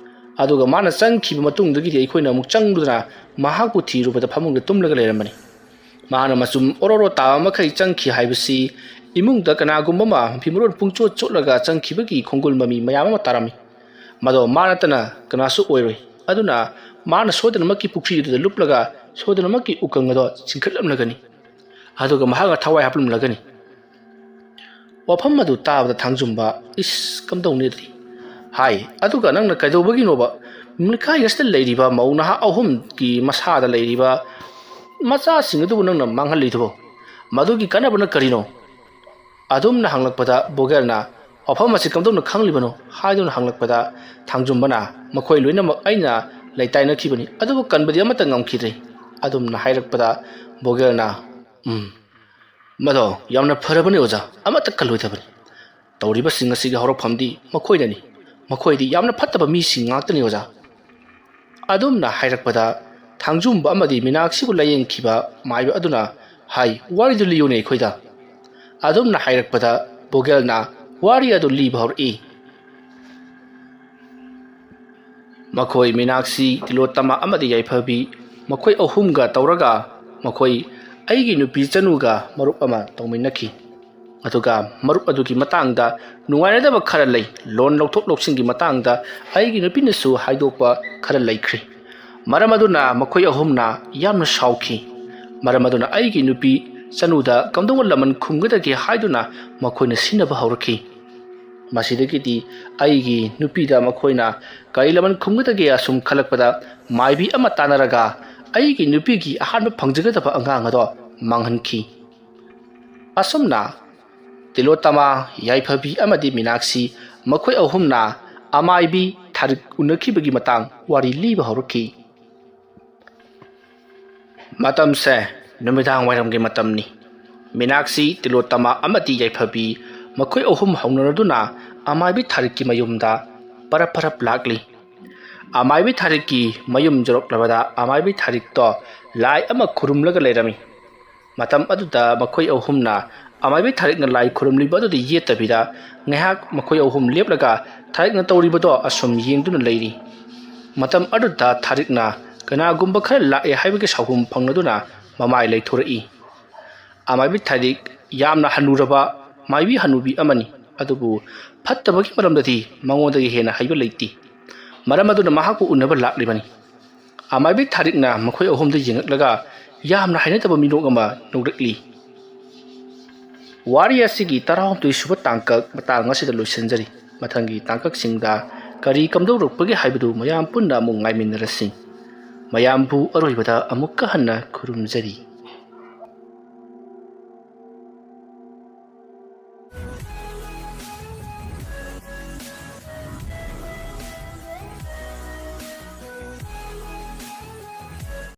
ꯑꯗꯨꯒ ꯃꯥꯅ ꯆꯪꯈꯤꯕ ꯃꯇꯨꯡꯗꯒꯤꯗꯤ ꯑꯩꯈꯣꯏꯅ ꯑꯃꯨꯛ ꯆꯪꯗꯨꯅ ꯃꯍꯥꯛꯄꯨ ꯊꯤꯔꯨꯕꯗ ꯐꯃꯨꯡꯗ ꯇꯨꯝꯂꯒ ꯂꯩꯔꯝꯕꯅꯤ꯫ ꯃꯍꯥꯛꯅ ꯃꯆꯨꯝ ꯑꯣꯔꯣ ꯑꯣꯔꯣ ꯇꯥꯕ ꯃꯈꯩ ꯆꯪꯈꯤ ꯍꯥꯏꯕꯁꯤ ꯏꯃꯨꯡꯗ ꯀꯅꯥꯒꯨꯝꯕ ꯑꯃ ꯐꯤꯃꯔꯣꯟ ꯄꯨꯡꯆꯣꯠ ꯆꯣꯠꯂꯒ ꯆꯪꯈꯤꯕꯒꯤ ꯈꯣꯡꯒꯨꯜ ꯃꯃꯤ ꯃꯌꯥꯝ ꯑꯃ ꯇꯥꯔꯝꯃꯤ꯫ ꯃꯗꯣ ꯃꯥ ꯅꯠꯇꯅ ꯀꯅꯥꯁꯨ ꯑꯣꯏꯔꯣꯏ꯫ ꯑꯗꯨꯅ ꯃꯥꯅ ꯁꯣꯏꯗꯅꯃꯛꯀꯤ ꯄꯨꯈ꯭ꯔꯤ ꯑꯗꯨꯗ ꯂꯨꯞꯂꯒ ꯁꯣꯏꯗꯅꯃꯛꯀꯤ ꯎꯀꯪ ꯑꯗꯣ ꯆꯤꯡꯈꯠꯂꯝꯂꯒꯅꯤ꯫ ꯑꯗꯨꯒ ꯃꯍꯥꯛꯅ ꯊꯋꯥꯏ ꯍꯥꯞꯂꯝꯂꯒꯅꯤ꯫" ꯋꯥꯐꯝ ꯑꯗꯨ ꯇꯥꯕꯗ ꯊꯥꯡꯖꯨꯝꯕ, "ꯏꯁ, ꯀꯝꯗꯧꯅꯤ ꯑꯗꯨꯗꯤ?" ꯍꯥꯏ꯫ "ꯑꯗꯨꯒ ꯅꯪꯅ ꯀꯩꯗꯧꯕꯒꯤꯅꯣꯕ ꯂꯩꯀꯥꯏ ꯑꯁꯤꯗ ꯂꯩꯔꯤꯕ ꯃꯧ ꯅꯍꯥ ꯑꯍꯨꯝꯒꯤ ꯃꯁꯥꯗ ꯂꯩꯔꯤꯕ ꯃꯆꯥꯁꯤꯡ ꯑꯗꯨꯕꯨ ꯅꯪꯅ ꯃꯥꯡꯍꯜꯂꯤꯗꯨꯕꯣ? ꯃꯗꯨꯒꯤ ꯀꯥꯟꯅꯕꯅ ꯀꯔꯤꯅꯣ?" ꯑꯗꯨꯝꯅ ꯍꯪꯂꯛꯄꯗ ꯕꯣꯒꯦꯜꯅ, "ꯋꯥꯐꯝ ꯑꯁꯤ ꯀꯝꯗꯧꯅ ꯈꯪꯂꯤꯕꯅꯣ?" ꯍꯥꯏꯗꯨꯅ ꯍꯪꯂꯛꯄꯗ ꯊꯥꯡꯖꯨꯝꯕꯅ, "ꯃꯈꯣꯏ ꯂꯣꯏꯅꯃꯛ ꯑꯩꯅ ꯂꯩꯇꯥꯏꯅꯈꯤꯕꯅꯤ, ꯑꯗꯨꯕꯨ ꯀꯟꯕꯗꯤ ꯑꯃꯠꯇ ꯉꯝꯈꯤꯗ꯭ꯔꯦ꯫" ꯑꯗꯨꯝꯅ ꯍꯥꯏꯔꯛꯄꯗ ꯕꯣꯒꯦꯜꯅ, "ꯎꯝ, ꯃꯗꯣ ꯌꯥꯝꯅ ꯐꯔꯕꯅꯤ ꯑꯣꯖꯥ, ꯑꯃꯠꯇ ꯀꯜꯂꯣꯏꯗꯕꯅꯤ꯫ ꯇꯧꯔꯤꯕꯁꯤꯡ ꯑꯁꯤꯒꯤ ꯍꯧꯔꯛꯐꯝꯗꯤ ꯃꯈꯣꯏꯅꯅꯤ꯫ ꯃꯈꯣꯏꯗꯤ ꯌꯥꯝꯅ ꯐꯠꯇꯕ ꯃꯤꯁꯤꯡ ꯉꯥꯛꯇꯅꯤ ꯑꯣꯖꯥ꯫" ꯑꯗꯨꯝꯅ ꯍꯥꯏꯔꯛꯄꯗ ꯊꯥꯡꯖꯨꯝꯕ ꯑꯃꯗꯤ ꯃꯤꯅꯥꯛꯁꯤꯕꯨ ꯂꯥꯌꯦꯡꯈꯤꯕ ꯃꯥꯏꯕ ꯑꯗꯨꯅ ꯍꯥꯏ, "ꯋꯥꯔꯤꯗꯨ ꯂꯤꯌꯨꯅꯦ ꯑꯩꯈꯣꯏꯗ꯫" ꯑꯗꯨꯝꯅ ꯍꯥꯏꯔꯛꯄꯗ ꯕꯣꯒꯦꯜꯅ ꯋꯥꯔꯤ ꯑꯗꯨ ꯂꯤꯕ ꯍꯧꯔꯛꯏ꯫ ꯃꯈꯣꯏ ꯃꯤꯅꯥꯛꯁꯤ, ꯇꯤꯂꯣꯇꯃ ꯑꯃꯗꯤ ꯌꯥꯏꯐꯕꯤ, ꯃꯈꯣꯏ ꯑꯍꯨꯝꯒ ꯇꯧꯔꯒ ꯃꯈꯣꯏ ꯑꯩꯒꯤ ꯅꯨꯄꯤ ꯆꯅꯨꯒ ꯃꯔꯨꯞ ꯑꯃ ꯇꯧꯃꯤꯟꯅꯈꯤ꯫ ꯑꯗꯨꯒ ꯃꯔꯨꯞ ꯑꯗꯨꯒꯤ ꯃꯇꯥꯡꯗ ꯅꯨꯡꯉꯥꯏꯅꯗꯕ ꯈꯔ ꯂꯩ꯫ ꯂꯣꯟ ꯂꯧꯊꯣꯛ ꯂꯧꯁꯤꯟꯒꯤ ꯃꯇꯥꯡꯗ ꯑꯩꯒꯤ ꯅꯨꯄꯤꯅꯁꯨ ꯍꯥꯏꯗꯣꯛꯄ ꯈꯔ ꯂꯩꯈ꯭ꯔꯦ꯫ ꯃꯔꯝ ꯑꯗꯨꯅ ꯃꯈꯣꯏ ꯑꯍꯨꯝꯅ ꯌꯥꯝꯅ ꯁꯥꯎꯈꯤ꯫ ꯃꯔꯝ ꯑꯗꯨꯅ ꯑꯩꯒꯤ ꯅꯨꯄꯤ ꯆꯅꯨꯗ ꯀꯝꯗꯧꯅ ꯂꯃꯟ ꯈꯨꯝꯒꯗꯒꯦ ꯍꯥꯏꯗꯨꯅ ꯃꯈꯣꯏꯅ ꯁꯤꯟꯅꯕ ꯍꯧꯔꯛꯈꯤ꯫ ꯃꯁꯤꯗꯒꯤꯗꯤ ꯑꯩꯒꯤ ꯅꯨꯄꯤꯗ ꯃꯈꯣꯏꯅ ꯀꯔꯤ ꯂꯃꯟ ꯈꯨꯝꯒꯗꯒꯦ ꯑꯁꯨꯝ ꯈꯜꯂꯛꯄꯗ, ꯃꯥꯏꯕꯤ ꯑꯃ ꯇꯥꯟꯅꯔꯒ ꯑꯩꯒꯤ ꯅꯨꯄꯤꯒꯤ ꯑꯍꯥꯟꯕ ꯐꯪꯖꯒꯗꯕ ꯑꯉꯥꯡ ꯑꯗꯣ ꯃꯥꯡꯍꯟꯈꯤ꯫ ꯑꯁꯨꯝꯅ ꯇꯤꯂꯣꯇꯃꯥ, ꯌꯥꯏꯐꯕꯤ ꯑꯃꯗꯤ ꯃꯤꯅꯥꯛꯁꯤ, ꯃꯈꯣꯏ ꯑꯍꯨꯝꯅ ꯑꯃꯥꯏꯕꯤ ꯊꯥꯔꯤꯛ ꯎꯅꯈꯤꯕꯒꯤ ꯃꯇꯥꯡ ꯋꯥꯔꯤ ꯂꯤꯕ ꯍꯧꯔꯛꯈꯤ꯫ ꯃꯇꯝꯁꯦ ꯅꯨꯃꯤꯗꯥꯡ ꯋꯥꯏꯔꯝꯒꯤ ꯃꯇꯝꯅꯤ꯫ ꯃꯤꯅꯥꯛꯁꯤ, ꯇꯤꯂꯣꯇꯃꯥ ꯑꯃꯗꯤ ꯌꯥꯏꯐꯕꯤ, ꯃꯈꯣꯏ ꯑꯍꯨꯝ ꯍꯧꯅꯔꯗꯨꯅ ꯑꯃꯥꯏꯕꯤ ꯊꯥꯔꯤꯛꯀꯤ ꯃꯌꯨꯝꯗ ꯄꯔꯞ ꯄꯔꯞ ꯂꯥꯛꯂꯤ꯫ ꯑꯃꯥꯏꯕꯤ ꯊꯥꯔꯤꯛꯀꯤ ꯃꯌꯨꯝ ꯌꯧꯔꯛꯂꯕꯗ ꯑꯃꯥꯏꯕꯤ ꯊꯥꯔꯤꯛꯇꯣ ꯂꯥꯏ ꯑꯃ ꯈꯨꯔꯨꯝꯂꯒ ꯂꯩꯔꯝꯃꯤ꯫ ꯃꯇꯝ ꯑꯗꯨꯗ ꯃꯈꯣꯏ ꯑꯍꯨꯝꯅ ꯑꯃꯥꯏꯕꯤ ꯊꯥꯔꯤꯛꯅ ꯂꯥꯏ ꯈꯨꯔꯨꯝꯂꯤꯕ ꯑꯗꯨꯗ ꯌꯦꯠꯇꯕꯤꯗ ꯉꯥꯏꯍꯥꯛ ꯃꯈꯣꯏ ꯑꯍꯨꯝ ꯂꯦꯞꯂꯒ ꯊꯥꯔꯤꯛꯅ ꯇꯧꯔꯤꯕꯗꯣ ꯑꯁꯨꯝ ꯌꯦꯡꯗꯨꯅ ꯂꯩꯔꯤ꯫ ꯃꯇꯝ ꯑꯗꯨꯗ ꯊꯥꯔꯤꯛꯅ ꯀꯅꯥꯒꯨꯝꯕ ꯈꯔ ꯂꯥꯛꯑꯦ ꯍꯥꯏꯕꯒꯤ ꯁꯥꯎꯍꯨꯝ ꯐꯪꯂꯗꯨꯅ ꯃꯃꯥꯏ ꯂꯩꯊꯣꯔꯛꯏ꯫ ꯑꯃꯥꯏꯕꯤ ꯊꯥꯔꯤꯛ ꯌꯥꯝꯅ ꯍꯅꯨꯔꯕ ꯃꯥꯏꯕꯤ ꯍꯅꯨꯕꯤ ꯑꯃꯅꯤ, ꯑꯗꯨꯕꯨ ꯐꯠꯇꯕꯒꯤ ꯃꯔꯝꯗꯗꯤ ꯃꯉꯣꯟꯗꯒꯤ ꯍꯦꯟꯅ ꯍꯩꯕ ꯂꯩꯇꯦ꯫ ꯃꯔꯝ ꯑꯗꯨꯅ ꯃꯍꯥꯛꯄꯨ ꯎꯅꯕ ꯂꯥꯛꯂꯤꯕꯅꯤ꯫ ꯑꯃꯥꯏꯕꯤ ꯊꯥꯔꯤꯛꯅ ꯃꯈꯣꯏ ꯑꯍꯨꯝꯗ ꯌꯦꯡꯂꯛꯂꯒ ꯌꯥꯝꯅ ꯍꯩꯅꯗꯕ ꯃꯤꯅꯣꯛ ꯑꯃ ꯅꯣꯛꯂꯛꯂꯤ꯫ ꯋꯥꯔꯤ ꯑꯁꯤꯒꯤ ꯇꯔꯥꯍꯨꯝꯗꯣꯏ ꯁꯨꯕ ꯇꯥꯡꯀꯛ ꯃꯇꯥꯡ ꯑꯁꯤꯗ ꯂꯣꯏꯁꯤꯟꯖꯔꯤ꯫ ꯃꯊꯪꯒꯤ ꯇꯥꯡꯀꯛꯁꯤꯡꯗ ꯀꯔꯤ ꯀꯝꯗꯧꯔꯛꯄꯒꯦ ꯍꯥꯏꯕꯗꯨ ꯃꯌꯥꯝ ꯄꯨꯟꯅ ꯑꯃꯨꯛ ꯉꯥꯏꯃꯤꯟꯅꯔꯁꯤ꯫ ꯃꯌꯥꯝꯕꯨ ꯑꯔꯣꯏꯕꯗ ꯑꯃꯨꯛꯀ ꯍꯟꯅ ꯈꯨꯔꯨꯝꯖꯔꯤ꯫